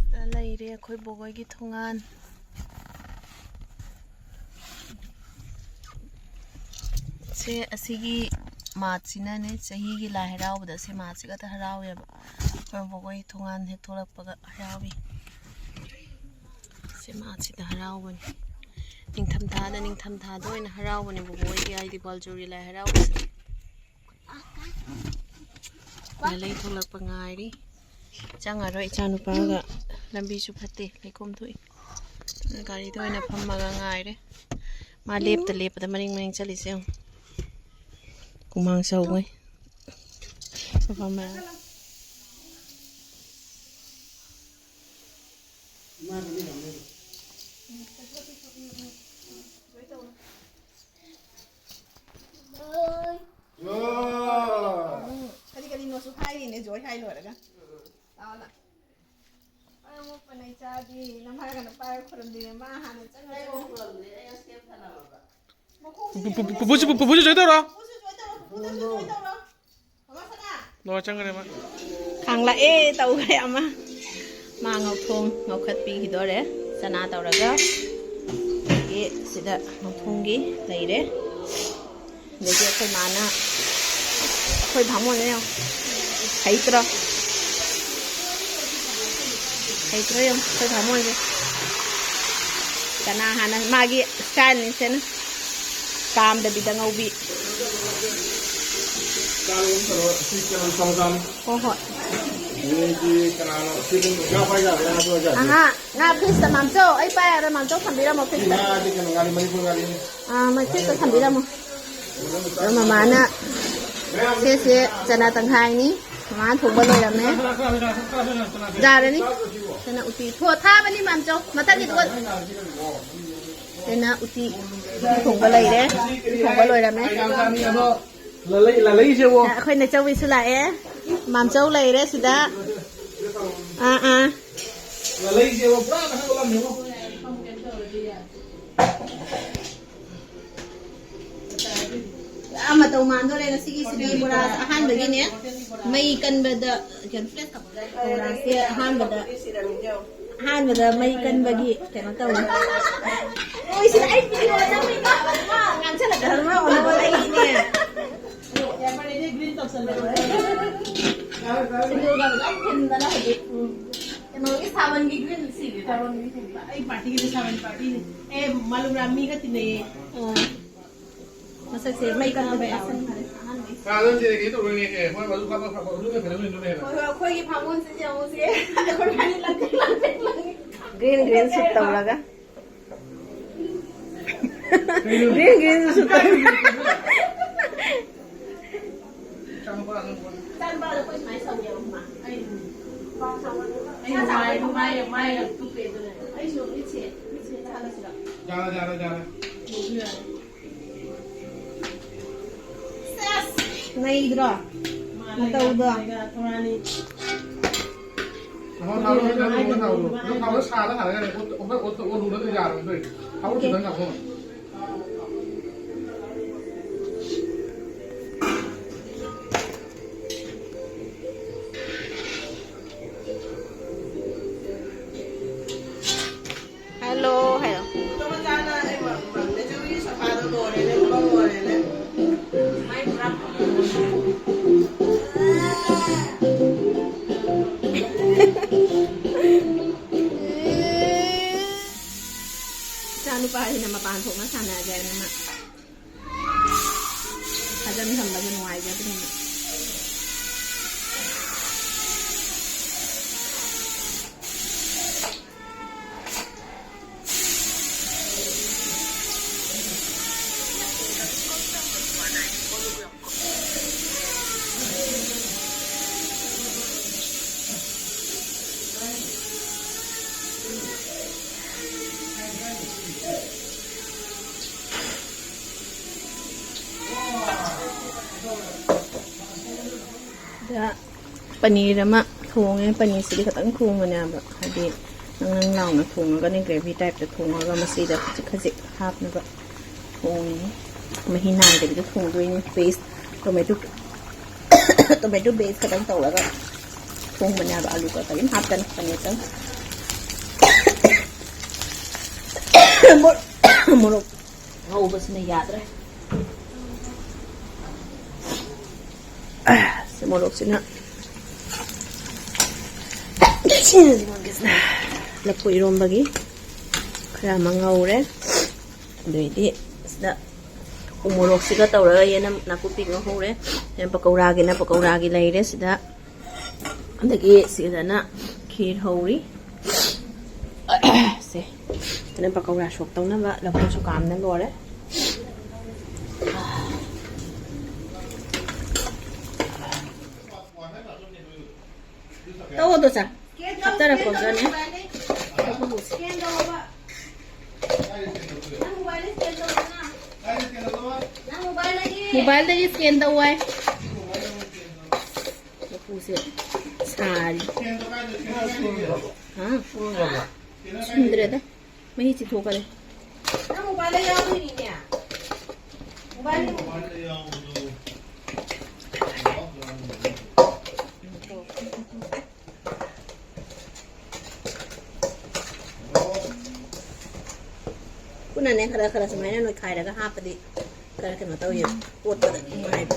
ꯁꯤꯗ ꯂꯩꯔꯦ ꯑꯩꯈꯣꯏ ꯕꯣꯕꯣꯏꯒꯤ ꯊꯣꯡꯒꯥꯟ꯫ ꯁꯦ, ꯑꯁꯤꯒꯤ ꯃꯥꯠꯁꯤꯅꯅꯦ, ꯆꯍꯤꯒꯤ ꯂꯥꯏ ꯍꯔꯥꯎꯕꯗ ꯁꯤ ꯃꯥꯠꯁꯤ ꯈꯛꯇ ꯍꯔꯥꯎꯋꯦꯕ꯫ ꯑꯩꯈꯣꯏ ꯕꯣꯕꯣꯏ ꯊꯣꯡꯒꯥꯟ ꯍꯦꯛ ꯊꯣꯛꯂꯛꯄꯒ ꯍꯔꯥꯎꯏ꯫ ꯁꯤ ꯃꯥꯠꯁꯤꯗ ꯍꯔꯥꯎꯕꯅꯤ꯫ ꯅꯤꯡꯊꯝꯊꯥꯗ, ꯅꯤꯡꯊꯝꯊꯥꯗ ꯑꯣꯏꯅ ꯍꯔꯥꯎꯕꯅꯦ ꯕꯣꯕꯣꯏꯒꯤ, ꯍꯥꯏꯗꯤ ꯕꯥꯜꯖꯨꯔꯤ ꯂꯥꯏ ꯍꯔꯥꯎꯕꯁꯦ꯫ ꯂꯩ ꯊꯣꯛꯂꯛꯄ ꯉꯥꯏꯔꯤ꯫ ꯆꯪꯉꯔꯣꯏ, ꯏꯆꯥꯅꯨꯄꯥꯒ ꯂꯝꯕꯤꯁꯨ ꯐꯠꯇꯦ, ꯂꯩꯈꯣꯝ ꯊꯣꯛꯏ꯫ ꯒꯥꯔꯤꯗ ꯑꯣꯏꯅ ꯐꯝꯃꯒ ꯉꯥꯏꯔꯦ꯫ ꯃꯥ ꯂꯦꯞꯇ ꯂꯦꯞꯄꯗ ꯃꯔꯤꯡ ꯃꯔꯤꯡ ꯆꯠꯂꯤꯁꯦ ꯌꯦꯡꯉꯨ꯫ ꯍꯨꯃꯥꯡ ꯁꯧꯉꯩ꯫ ꯁꯣꯐꯥ ꯃꯌꯥꯝ꯫ ꯀꯔꯤ ꯀꯔꯤꯅꯣꯁꯨ ꯍꯥꯏꯔꯤꯅꯦ, ꯖꯣꯏ ꯍꯥꯏ ꯂꯣꯏꯔꯒ꯫ ꯂꯥꯛꯑꯣ, ꯂꯥꯛꯑꯣ꯫ ꯑꯩ ꯑꯃꯨꯛ ꯄꯟ ꯑꯩ ꯆꯥꯗꯦ꯫ ꯅꯃꯥꯒ ꯅꯄꯥꯒ ꯈꯨꯔꯨꯝꯗꯦ꯫ ꯃꯥ ꯍꯥꯟꯅ ꯆꯪꯉꯛꯑꯣ꯫ ꯄꯨꯄꯨꯁꯨ, ꯄꯨꯄꯨꯁꯨ ꯆꯣꯏ ꯇꯧꯔꯣ꯫ ꯄꯨꯄꯨꯁꯨ ꯆꯣꯏ ꯇꯧꯔꯣ꯫ ꯄꯨꯄꯨꯗꯁꯨ ꯆꯣꯏ ꯇꯧꯔꯣ꯫ ꯃꯃꯥ ꯁꯅꯥ꯫ ꯂꯣꯏ ꯆꯪꯈ꯭ꯔꯦ ꯃꯥ꯫ ꯈꯥꯡꯂꯛꯑꯦ ꯇꯧꯈ꯭ꯔꯦ ꯑꯃ꯫ ꯃꯥ ꯉꯧꯊꯣꯡ ꯉꯧꯈꯠꯄꯤꯈꯤꯗꯣꯔꯦ꯫ ꯆꯅꯥ ꯇꯧꯔꯒ꯫ ꯑꯗꯒꯤ ꯁꯤꯗ ꯉꯧꯊꯣꯡꯒꯤ ꯂꯩꯔꯦ꯫ ꯑꯗꯒꯤ ꯑꯩꯈꯣꯏ ꯃꯥꯅ, ꯑꯩꯈꯣꯏ ꯚꯥꯃꯣꯟꯅ ꯌꯦꯡꯉꯣ꯫ ꯍꯩꯇ꯭ꯔꯣ? ꯍꯩꯇ꯭ꯔꯣ ꯌꯦꯡꯉꯣ, ꯑꯩꯈꯣꯏ ꯚꯥꯃꯣꯟꯁꯦ꯫ ꯆꯅꯥ ꯍꯥꯟꯅ ꯃꯥꯒꯤ ꯏꯁꯇꯥꯏꯜꯅꯤ ꯁꯦꯅ꯫ ꯀꯥꯝꯗꯕꯤꯗ ꯉꯧꯕꯤ꯫ ꯆꯥꯔꯣ, ꯆꯥꯔꯣ꯫ ꯁꯤ ꯀꯩꯅꯣ ꯆꯥꯎꯖꯥꯝ꯫ ꯍꯣꯏ, ꯍꯣꯏ꯫ ꯃꯤꯒꯤ ꯀꯅꯥꯅꯣ? ꯁꯤ ꯑꯗꯨꯝ ꯉꯥ ꯄꯥꯏ ꯌꯥꯕ꯭ꯔꯥ? ꯉꯥ ꯄꯥꯏ ꯌꯥꯕ꯭ꯔꯥ? ꯑꯍꯥ, ꯉꯥ ꯐ꯭ꯔꯤꯖꯇ ꯃꯥꯝꯆꯧ, ꯑꯩ ꯄꯥꯏꯔꯔꯣꯏ, ꯃꯥꯝꯆꯧ ꯊꯝꯕꯤꯔꯝꯃꯣ ꯐ꯭ꯔꯤꯖꯇ꯫ ꯉꯥꯗꯤ ꯀꯩꯅꯣ, ꯉꯥꯔꯤ ꯃꯅꯤꯄꯨꯔ ꯉꯥꯔꯤ꯫ ꯑꯥ, ꯃꯣꯏ ꯐ꯭ꯔꯤꯖꯇ ꯊꯝꯕꯤꯔꯝꯃꯣ꯫ ꯑꯗꯣ ꯃꯃꯥꯅ ꯁꯦ, ꯁꯦ ꯆꯅꯥ ꯇꯪꯈꯥꯏꯅꯤ꯫ ꯃꯃꯥꯅ ꯊꯣꯡꯕ ꯂꯣꯏꯔꯝꯃꯦ꯫ ꯌꯥꯔꯅꯤ꯫ ꯁꯤꯅ ꯎꯇꯤ ꯊꯣ-, ꯊꯥꯕꯅꯤ ꯃꯥꯝꯆꯧ꯫ ꯃꯊꯛꯀꯤꯗꯨꯒ꯫ ꯁꯤꯅ ꯎꯇꯤ, ꯎꯇꯤ ꯊꯣꯡꯕ ꯂꯩꯔꯦ꯫ ꯎꯇꯤ ꯊꯣꯡꯕ ꯂꯣꯏꯔꯝꯃꯦ꯫ ꯂꯥꯂꯩ, ꯂꯥꯂꯩꯁꯦ ꯑꯣ꯫ ꯑꯩꯈꯣꯏ ꯅꯆꯧꯕꯤꯁꯨ ꯂꯥꯛꯑꯦ꯫ ꯃꯥꯝꯆꯧ ꯂꯩꯔꯦ ꯁꯤꯗ꯫ ꯑꯥ, ꯑꯥ꯫ ꯂꯥꯂꯩꯁꯦ ꯑꯣ, ꯄꯨꯔꯥ ꯃꯊꯛ ꯑꯣꯜꯂꯝꯃꯦꯕꯣ꯫ ꯌꯥꯝ ꯃꯇꯧ ꯃꯥꯟꯗꯣꯔꯦ ꯉꯁꯤꯒꯤ ꯁꯤꯡꯖꯨ ꯕꯣꯔꯥ ꯑꯍꯥꯟꯕꯒꯤꯅꯦ꯫ ꯃꯩ ꯀꯟꯕꯗ, ꯀꯩꯅꯣ, ꯕꯣꯔꯥꯁꯦ ꯑꯍꯥꯟꯕꯗ, ꯑꯍꯥꯟꯕꯗ ꯃꯩ ꯀꯟꯕꯒꯤ ꯀꯩꯅꯣ ꯇꯧꯋꯦ꯫ ꯃꯣꯏꯁꯤꯗ ꯑꯩ ꯚꯤꯗꯤꯑꯣ ꯅꯝꯃꯤꯕ ꯉꯥꯡꯁꯜꯂꯛꯀꯅꯨ, ꯅꯣꯛꯑꯣ, ꯑꯩꯅꯦ꯫ ꯁꯤꯡꯖꯨꯒ ꯂꯣꯏ ꯊꯤꯟꯗꯅ ꯍꯧꯖꯤꯛ꯫ ꯀꯩꯅꯣꯒꯤ ꯁꯥꯕꯟꯒꯤ ꯒ꯭ꯔꯤꯟ ꯁꯤꯔꯦ꯫ ꯁꯥꯕꯟꯒꯤ ꯁꯤꯔꯦ꯫ ꯑꯩ ꯄꯥꯔꯇꯤꯒꯤꯗꯤ ꯁꯥꯕꯟ ꯄꯥꯔꯇꯤꯅꯤ꯫ ꯑꯦ, ꯃꯥꯂꯨꯝꯔꯥꯝ ꯃꯤꯒ ꯇꯤꯟꯅꯩꯌꯦ꯫ ꯑꯣ꯫ ꯃꯁꯛꯁꯦ ꯃꯩ ꯀꯟꯕꯗ ꯌꯥꯎꯔꯦ꯫ ꯑꯍꯥꯟꯕꯩ꯫ ꯀꯥꯗ ꯆꯦꯟꯒꯦ ꯇꯧꯔꯣꯏꯅꯦ꯫ ꯑꯦ, ꯃꯣꯏ ꯃꯗꯨ ꯀꯥꯞꯄ ꯐꯕ ꯑꯗꯨꯅ ꯐꯖꯕ ꯍꯦꯟꯗꯣꯏꯅꯦ ꯍꯦꯟꯅ꯫ ꯍꯣꯏ, ꯍꯣꯏ, ꯑꯩꯈꯣꯏꯒꯤ ꯐꯥꯃꯣꯟꯁꯤꯁꯦ ꯌꯦꯡꯉꯨꯁꯦ꯫ ꯑꯩꯈꯣꯏ ꯐꯥꯏꯅꯦꯜ ꯂꯪꯇ꯭ꯔꯤꯛ ꯂꯪꯇ꯭ꯔꯤꯛ ꯂꯪꯉꯤ꯫ ꯒ꯭ꯔꯤꯟ, ꯒ꯭ꯔꯤꯟ ꯁꯨꯠ ꯇꯧꯔꯒ꯫ ꯒ꯭ꯔꯤꯟ, ꯒ꯭ꯔꯤꯟ ꯁꯨꯠ ꯇꯧꯔꯒ꯫ ꯏꯆꯥꯅꯨꯄꯥꯗꯣ ꯑꯩꯈꯣꯏ ꯁꯨꯃꯥꯏꯅ ꯁꯧꯒꯦꯕ, ꯈꯨꯃꯥ꯫ ꯑꯩ ꯅꯨꯡꯉꯥꯏ, ꯅꯨꯡꯉꯥꯏ, ꯃꯥꯏ ꯌꯥꯝ ꯇꯨꯞꯄꯦ ꯑꯗꯨꯅ꯫ ꯑꯩꯁꯨ ꯃꯤꯠꯁꯦ, ꯃꯤꯠꯁꯦ ꯊꯥꯒꯠꯁꯤꯔꯣ? ꯌꯥꯔꯦ, ꯌꯥꯔꯦ, ꯌꯥꯔꯦ꯫ ꯅꯩꯗ꯭ꯔꯣ? ꯃꯇꯧꯗꯣ꯫ ꯊꯧꯔꯥꯅꯤ꯫ ꯅꯍꯥꯟ ꯅꯍꯥꯟ ꯅꯍꯥꯟ ꯅꯍꯥꯟ ꯅꯍꯥꯟ ꯁꯥꯔ ꯍꯥꯏꯔꯒ ꯑꯣꯠ-, ꯑꯣꯠ-, ꯑꯣꯠ-, ꯑꯣꯠꯂꯨꯔꯗꯤ ꯌꯥꯔꯣꯏꯗꯣꯏꯅꯤ꯫ ꯊꯥꯎ ꯈꯤꯇꯪ ꯍꯥꯞꯄꯣ꯫ ꯍꯦꯜꯂꯣ ꯍꯥꯏꯔꯣ꯫ ꯏꯆꯥꯅꯨꯄꯥꯁꯤꯅ ꯃꯄꯥꯟ ꯊꯣꯛꯅ ꯁꯥꯟꯅꯒꯦ ꯍꯥꯏꯅ ꯃꯥ ꯐꯖꯅ ꯊꯝꯕꯗ ꯅꯨꯡꯉꯥꯏꯖꯗ꯭ꯔꯦꯅ꯫ ꯁꯤꯗ ꯄꯅꯤꯔ ꯑꯃ ꯊꯣꯡꯉꯦ꯫ ꯄꯅꯤꯔꯁꯤꯗꯤ ꯈꯤꯇꯪ ꯊꯣꯡꯕꯅꯦꯕ, ꯍꯥꯏꯗꯤ ꯅꯪ ꯅꯪ ꯂꯥꯎꯅ ꯊꯣꯡꯉꯒꯅꯦ, ꯒ꯭ꯔꯦꯚꯤ ꯇꯥꯏꯞꯇ ꯊꯣꯡꯉꯒ ꯃꯁꯤꯗ ꯈꯖꯤꯛ ꯈꯖꯤꯛ ꯍꯥꯞꯅꯕ ꯊꯣꯡꯉꯤꯅꯤ꯫ ꯃꯍꯤ ꯅꯥꯏꯗꯕꯤꯗ ꯊꯣꯡꯗꯣꯏꯅꯤ꯫ ꯄꯦꯁ, ꯇꯣꯃꯦꯇꯣ, ꯇꯣꯃꯦꯇꯣ ꯄꯦꯁ ꯈꯛꯇꯪ ꯇꯧꯔꯒ ꯊꯣꯡꯕꯅꯦꯕ, ꯑꯂꯨꯒ ꯀꯔꯤꯝ ꯍꯥꯞꯇꯅ, ꯄꯅꯤꯔꯇꯪ꯫ ꯃꯣꯔꯣꯛ ꯉꯧꯕꯁꯤꯅ ꯌꯥꯗ꯭ꯔꯦ꯫ ꯁꯤ ꯃꯣꯔꯣꯛꯁꯤꯅ, ꯂꯐꯨ ꯏꯔꯣꯝꯕꯒꯤ ꯈꯔ ꯑꯃ ꯉꯧꯔꯦ꯫ ꯑꯗꯨꯏꯗꯤ ꯁꯤꯗ ꯎ ꯃꯣꯔꯣꯛꯁꯤꯒ ꯇꯧꯔꯒ ꯌꯦꯅꯝ ꯅꯥꯀꯨꯞꯄꯤ ꯉꯧꯍꯧꯔꯦ꯫ ꯌꯦꯅꯝ ꯄꯀꯧꯔꯥꯒꯤꯅ ꯄꯀꯧꯔꯥꯒꯤ ꯂꯩꯔꯦ ꯁꯤꯗ꯫ ꯑꯗꯒꯤ ꯁꯤꯗꯅ ꯈꯤꯔ ꯍꯧꯔꯤ꯫ ꯁꯦ, ꯁꯤꯗꯅ ꯄꯀꯧꯔꯥ ꯁꯣꯛ ꯇꯧꯅꯕ ꯂꯐꯨꯁꯨ ꯀꯥꯝꯅ ꯂꯣꯏꯔꯦ꯫ ꯇꯧꯑꯣ, ꯗꯣꯆꯥ꯫ ꯍꯥꯞꯆꯔꯛꯄꯒꯅꯦ꯫ ꯃꯣꯕꯥꯏꯜꯗꯒꯤ ꯁ꯭ꯀꯦꯟ ꯇꯧ ꯍꯥꯏ꯫ ꯂꯐꯨꯁꯦ ꯁꯥꯔꯤ꯫ ꯍꯥ? ꯁꯨꯝꯗ꯭ꯔꯦꯗ꯫ ꯃꯍꯤ ꯆꯤꯊꯣꯛꯈꯔꯦ꯫ ꯅꯪ ꯃꯣꯕꯥꯏꯜꯗ ꯌꯥꯎꯔꯤꯅꯤꯅꯦ꯫ ꯃꯣꯕꯥꯏꯜꯗ ꯄꯨꯟꯅꯅꯦ ꯈꯔ ꯈꯔ ꯁꯨꯃꯥꯏꯅ ꯅꯣꯏꯈꯥꯏꯔꯒ ꯍꯥꯞꯄꯗꯤ ꯈꯔ ꯀꯩꯅꯣ ꯇꯧꯋꯦꯕ, ꯀꯣꯠꯄꯗ ꯅꯨꯡꯉꯥꯏꯕ꯫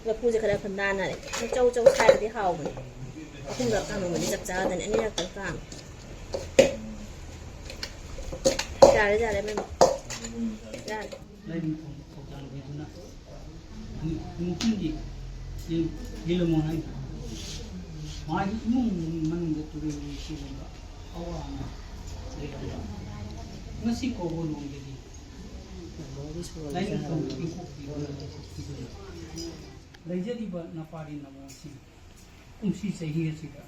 ꯂꯐꯨꯁꯦ ꯈꯔ ꯈꯔ ꯅꯥꯟꯅꯔꯦ꯫ ꯆꯧ ꯆꯧ ꯁꯥꯏꯔꯗꯤ ꯍꯥꯎꯕꯅꯦ꯫ ꯑꯍꯨꯝꯂꯛ ꯀꯥꯝꯃꯝꯃꯗꯤ ꯆꯞ ꯆꯥꯗꯅꯤ꯫ ꯑꯅꯤꯔꯛꯇꯪ ꯀꯥꯝꯃꯦ꯫ ꯌꯥꯔꯦ, ꯌꯥꯔꯦ, ꯃꯦꯝ꯫ ꯌꯥꯔꯦ꯫ ꯂꯥꯏꯅꯤꯡꯊꯧ ꯊꯧꯖꯥꯜꯕꯤꯗꯨꯅ ꯃꯨ-, ꯃꯨꯈꯨꯝꯒꯤ ꯌꯦꯜ-, ꯌꯦꯜꯂꯝꯃꯣ ꯍꯥꯏꯅ ꯃꯥꯒꯤ ꯏꯃꯨꯡ ꯃꯅꯨꯡꯗ ꯇꯨꯔꯦꯜꯒꯤ ꯁꯤꯒꯨꯝꯕ ꯑꯋꯥ ꯑꯅꯥ ꯂꯩꯔꯝꯕ ꯉꯁꯤ ꯐꯥꯎꯕ ꯂꯣꯝꯗꯒꯤ ꯂꯥꯏꯅꯤꯡꯊꯧ ꯏꯀꯣꯛꯄꯤꯗꯨꯅ ꯂꯩꯖꯔꯤꯕ ꯅꯄꯥꯔꯤ ꯅꯃꯣꯁꯤꯡ ꯀꯨꯝꯁꯤ ꯆꯍꯤ ꯑꯁꯤꯗ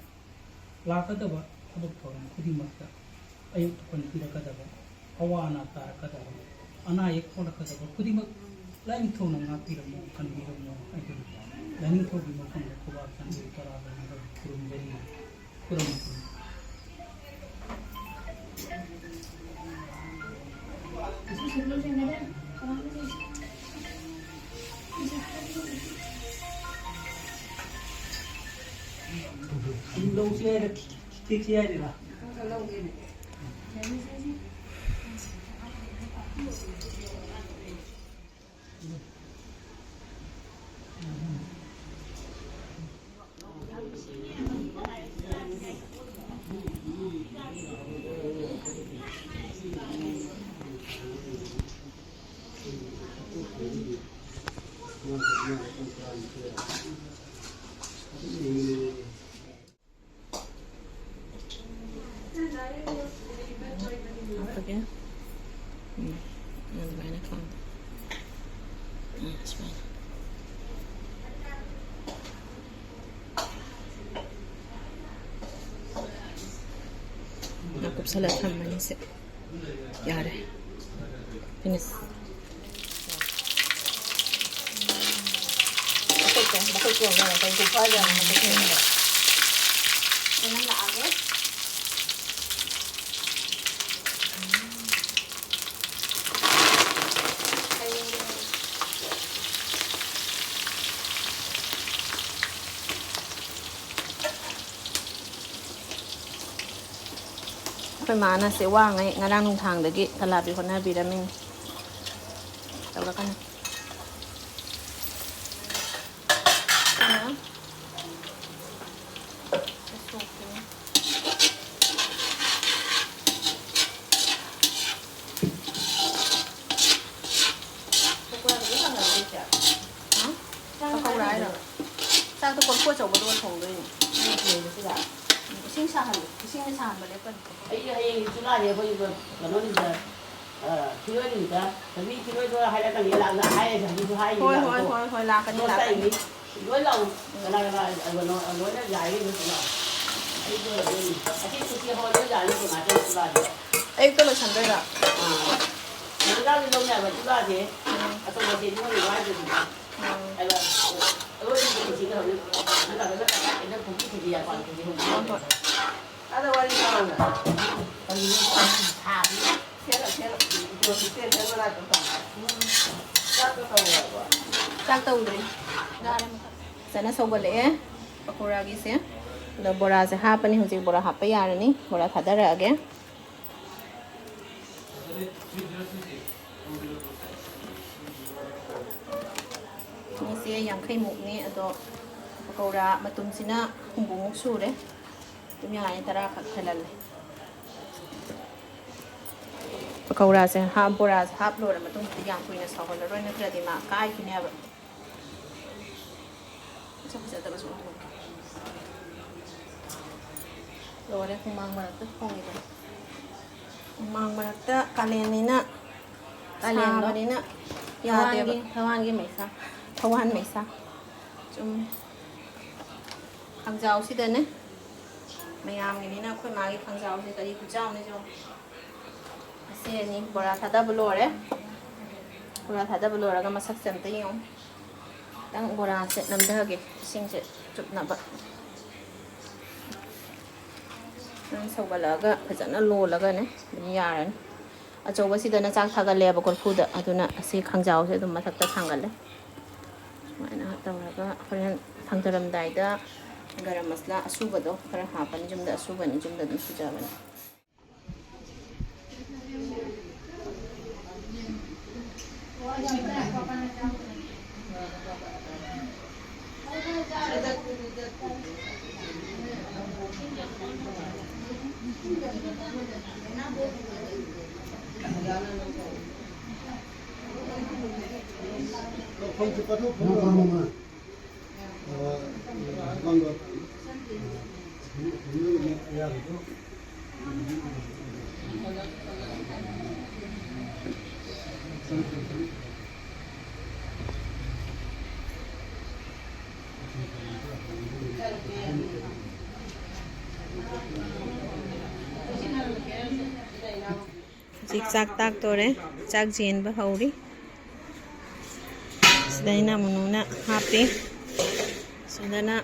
ꯂꯥꯛꯀꯗꯕ ꯊꯕꯛ ꯊꯧꯔꯝ ꯈꯨꯗꯤꯡꯃꯛꯇ ꯑꯌꯨꯛ ꯊꯣꯛꯄꯟ ꯄꯤꯔꯛꯀꯗꯕ, ꯑꯋꯥ ꯑꯅꯥ ꯇꯥꯔꯛꯀꯗꯕ, ꯑꯅꯥ ꯑꯌꯦꯛ ꯊꯣꯛꯂꯛꯀꯗꯕ ꯈꯨꯗꯤꯡꯃꯛ ꯂꯥꯏꯅꯤꯡꯊꯧꯅ ꯉꯥꯛꯄꯤꯔꯝꯃꯣ, ꯀꯟꯕꯤꯔꯝꯃꯣ ꯍꯥꯏꯗꯨꯅ ꯂꯥꯏꯅꯤꯡꯊꯧꯒꯤ ꯃꯐꯝꯗ ꯈꯨꯕꯥꯛ ꯆꯥꯟꯕꯤ ꯇꯔꯥ ꯂꯩꯅꯕ ꯈꯨꯔꯨꯝꯖꯔꯤ꯫ ꯈꯨꯔꯨꯝ꯫ ꯂꯧꯁꯤ ꯍꯥꯏꯔ ꯇꯦꯛꯁꯤ ꯍꯥꯏꯔꯤꯔꯥ? ꯍꯥꯞꯄꯒꯦ꯫ ꯎꯝ꯫ ꯁꯥꯂꯥꯗ ꯊꯝꯃꯅꯤ ꯁꯦ꯫ ꯌꯥꯔꯦ꯫ Finish꯫ ꯃꯈꯨꯠꯇꯣ, ꯃꯈꯨꯠꯇꯣ ꯌꯦꯡꯉꯣ, ꯀꯩ ꯈꯨꯐꯖ ꯑꯃ ꯃꯈꯨꯠ ꯁꯦꯝꯕ꯫ ꯀꯩꯅꯣꯝ ꯂꯥꯛꯑꯒꯦ꯫ ꯑꯩꯈꯣꯏ ꯃꯥꯅ ꯁꯦ ꯋꯥꯉꯩ ꯉꯔꯥꯡ ꯅꯨꯡꯗꯥꯡꯗꯒꯤ ꯀꯂꯥꯕꯤ ꯍꯣꯠꯅꯕꯤꯔꯝꯃꯤꯅꯤ꯫ ꯇꯧꯔꯛꯀꯅꯤ꯫ ꯑꯗꯨꯅ ꯁꯤ ꯁꯣꯛꯇꯣꯏꯅꯤ꯫ ꯄꯀꯧꯔꯥ ꯍꯥꯏꯔꯣ? ꯆꯥꯛꯇꯣ ꯀꯣꯔꯐꯨ ꯑꯆꯧꯕꯗꯨꯒ ꯊꯣꯡꯗꯣꯏꯅꯦ꯫ ꯎꯝ, ꯏꯁꯤꯡ ꯁꯥꯍꯜꯂꯨ꯫ ꯏꯁꯤꯡꯅ ꯁꯥꯍꯟꯕ ꯂꯦꯞꯀꯅꯨ꯫ ꯑꯩ ꯍꯌꯦꯡ ꯆꯨꯂꯥꯁꯦ ꯑꯩꯈꯣꯏ ꯀꯩꯅꯣꯅꯤꯗ, ꯑ, ꯐꯤꯔꯣꯏꯅꯤꯗ, ꯊꯣꯏꯕꯤ ꯐꯤꯔꯣꯏꯗꯣ ꯍꯥꯏꯔꯛꯀꯅꯤ, ꯂꯥꯛꯅ ꯍꯥꯏꯔꯦ, ꯍꯧꯖꯤꯛꯁꯨ ꯍꯥꯏꯔꯤꯕ ꯍꯣꯏ, ꯍꯣꯏ, ꯑꯗꯣ ꯍꯣꯏ, ꯍꯣꯏ, ꯂꯥꯛꯀꯅꯤ, ꯄꯣꯠ ꯂꯥꯛꯀꯅꯤ꯫ ꯆꯩꯅꯤ꯫ ꯂꯣꯏ ꯂꯥꯛꯑꯣ꯫ ꯀꯅꯥ ꯀꯅꯥ, ꯑ, ꯀꯩꯅꯣ, ꯑ, ꯂꯣꯏꯅ ꯌꯥꯏꯌꯦ, ꯂꯣꯏ ꯄꯨꯂꯞ꯫ ꯑꯩ ꯂꯣꯏ ꯂꯣꯏꯅꯤ꯫ ꯑꯁꯤ ꯀꯨꯁꯤ ꯍꯋꯥꯏ ꯂꯣꯏ ꯌꯥꯅꯤ, ꯀꯅꯥ ꯆꯠꯂ ꯆꯨꯂꯥꯁꯦ꯫ ꯑꯌꯨꯛꯇ ꯂꯣꯏꯁꯟꯗꯣꯏꯔꯣ? ꯑꯥ꯫ ꯍꯧꯖꯤꯛꯀꯥꯟꯗꯤ ꯂꯧꯅꯕ ꯆꯨꯂꯥꯁꯦ꯫ ꯎꯝ꯫ ꯑꯆꯧꯕꯁꯦ ꯃꯣꯏꯅ ꯋꯥꯏꯗꯣꯏꯅꯤꯗ꯫ ꯎꯝ꯫ ꯑꯗꯣ ꯑꯔꯣꯏꯕ ꯀꯦꯖꯤꯗ ꯍꯧꯖꯤꯛ ꯍꯟꯗꯛ ꯍꯟꯗꯛ ꯀꯀꯥ ꯀꯩꯅꯣ ꯀꯨꯝꯀꯤ ꯀꯦꯖꯤ ꯌꯥꯝ ꯄꯥꯝꯃꯤ, ꯀꯦꯖꯤ ꯍꯨꯝꯐꯨ꯫ ꯍꯣꯏ, ꯍꯣꯏ꯫ ꯑꯗꯣ ꯋꯥꯔꯤ ꯁꯥꯟꯅ꯫ ꯀꯔꯤꯅꯣ ꯁꯥꯕꯤ? ꯁꯦꯠꯂꯣ, ꯁꯦꯠꯂꯣ꯫ ꯏꯆꯦ, ꯏꯆꯦ ꯁꯦꯠꯂꯣ ꯂꯥꯛꯄ ꯄꯥꯝꯃꯤ꯫ ꯆꯥꯛꯇꯣ ꯇꯧꯔꯕꯣ? ꯆꯥꯛ ꯇꯧꯗ꯭ꯔꯤ꯫ ꯐꯖꯅ ꯁꯧꯒꯠꯂꯛꯑꯦ ꯄꯀꯧꯔꯥꯒꯤꯁꯦ꯫ ꯑꯗꯣ ꯕꯣꯔꯥꯁꯦ ꯍꯥꯞꯄꯅꯤ ꯍꯧꯖꯤꯛ꯫ ꯕꯣꯔꯥ ꯍꯥꯞꯄ ꯌꯥꯔꯅꯤ꯫ ꯕꯣꯔꯥ ꯊꯥꯗꯔꯛꯑꯒꯦ꯫ ꯃꯤꯁꯦ ꯌꯥꯡꯈꯩꯃꯨꯛꯅꯤ, ꯑꯗꯣ ꯄꯀꯧꯔꯥ ꯃꯇꯨꯝꯁꯤꯅ ꯍꯨꯝꯐꯨꯃꯨꯛ ꯁꯨꯔꯦ꯫ ꯑꯗꯨꯝ ꯌꯥꯔꯅꯤ, ꯇꯔꯥ ꯈꯛ ꯍꯦꯜꯍꯜꯂꯦ꯫ ꯄꯀꯧꯔꯥꯁꯦ ꯍꯥꯞ-, ꯕꯣꯔꯥꯁꯦ ꯍꯥꯞ ꯂꯣꯏꯔ ꯃꯇꯨꯡꯗꯗꯤ ꯌꯥꯝ ꯀꯨꯏꯅ ꯁꯧꯍꯜꯂꯔꯣꯏ, ꯅꯠꯇ꯭ꯔꯗꯤ ꯃꯥ ꯀꯥꯏꯈꯤꯅꯦꯕ꯫ ꯃꯁꯛ ꯐꯖꯗꯕꯁꯨ ꯑꯣꯟꯊꯣꯛꯀꯦ꯫ ꯂꯣꯏꯔꯦ, ꯍꯨꯃꯥꯡ ꯃꯔꯛꯇ ꯊꯣꯡꯉꯤꯕꯅꯤ꯫ ꯍꯨꯃꯥꯡ ꯃꯔꯛꯇ ꯀꯥꯂꯦꯟꯅꯤꯅ, ꯀꯥꯂꯦꯟꯗꯣ ꯁꯥꯕꯅꯤꯅ ꯌꯥꯗꯦꯕ꯫ ꯊꯋꯥꯟꯒꯤ, ꯊꯋꯥꯟꯒꯤ ꯃꯩꯁꯥ꯫ ꯊꯋꯥꯟ ꯃꯩꯁꯥ꯫ ꯆꯨꯝꯃꯦ꯫ ꯈꯥꯡꯖꯥꯎꯁꯤꯗꯅꯦ ꯃꯌꯥꯝꯒꯤꯅꯤꯅ ꯑꯩꯈꯣꯏ ꯃꯥꯒꯤ ꯈꯪꯖꯥꯎꯁꯦ ꯀꯔꯤ ꯈꯨꯆꯥꯎꯅꯤ ꯌꯦꯡꯉꯣ꯫ ꯑꯁꯤ ꯑꯅꯤ ꯕꯣꯔꯥ ꯊꯥꯗꯕ ꯂꯣꯏꯔꯦ꯫ ꯕꯣꯔꯥ ꯊꯥꯗꯕ ꯂꯣꯏꯔꯒ ꯃꯁꯛꯁꯦ ꯑꯝꯇ ꯌꯦꯡꯉꯣ꯫ ꯈꯤꯇꯪ ꯕꯣꯔꯥꯁꯦ ꯅꯝꯊꯒꯦ, ꯏꯁꯤꯡꯁꯦ ꯆꯨꯞꯅꯕ꯫ ꯅꯪ ꯁꯧꯒꯠꯂꯛꯑꯒ ꯐꯖꯅ ꯂꯣꯜꯂꯒꯅꯦ ꯑꯗꯨꯝ ꯌꯥꯔꯅꯤ꯫ ꯑꯆꯧꯕꯁꯤꯗꯅ ꯆꯥꯛ ꯊꯥꯒꯠꯂꯦꯕ ꯀꯣꯔꯐꯨꯗ, ꯑꯗꯨꯅ ꯑꯁꯤ ꯈꯥꯡꯖꯥꯎꯁꯦ ꯑꯗꯨꯝ ꯃꯊꯛꯇ ꯊꯥꯡꯒꯠꯂꯦ꯫ ꯁꯨꯃꯥꯏꯅ ꯇꯧꯔꯒ ꯍꯣꯔꯦꯟ ꯊꯥꯡꯗꯔꯝꯗꯥꯏꯗ ꯒꯔꯝ ꯃꯁꯂꯥ ꯑꯁꯨꯕꯗꯣ ꯈꯔ ꯍꯥꯞꯄꯅꯤ꯫ ꯌꯨꯝꯗ ꯑꯁꯨꯕꯅꯤ, ꯌꯨꯝꯗ ꯑꯗꯨꯝ ꯁꯨꯖꯕꯅꯤ꯫ ꯍꯧꯖꯤꯛ ꯆꯥꯛ ꯇꯥꯛꯇꯣꯔꯦ, ꯆꯥꯛ ꯆꯦꯟꯕ ꯍꯧꯔꯤ꯫ ꯁꯤꯗ ꯑꯩꯅ ꯃꯨꯅꯨꯅ ꯍꯥꯞꯄꯤ꯫ ꯁꯤꯗꯅ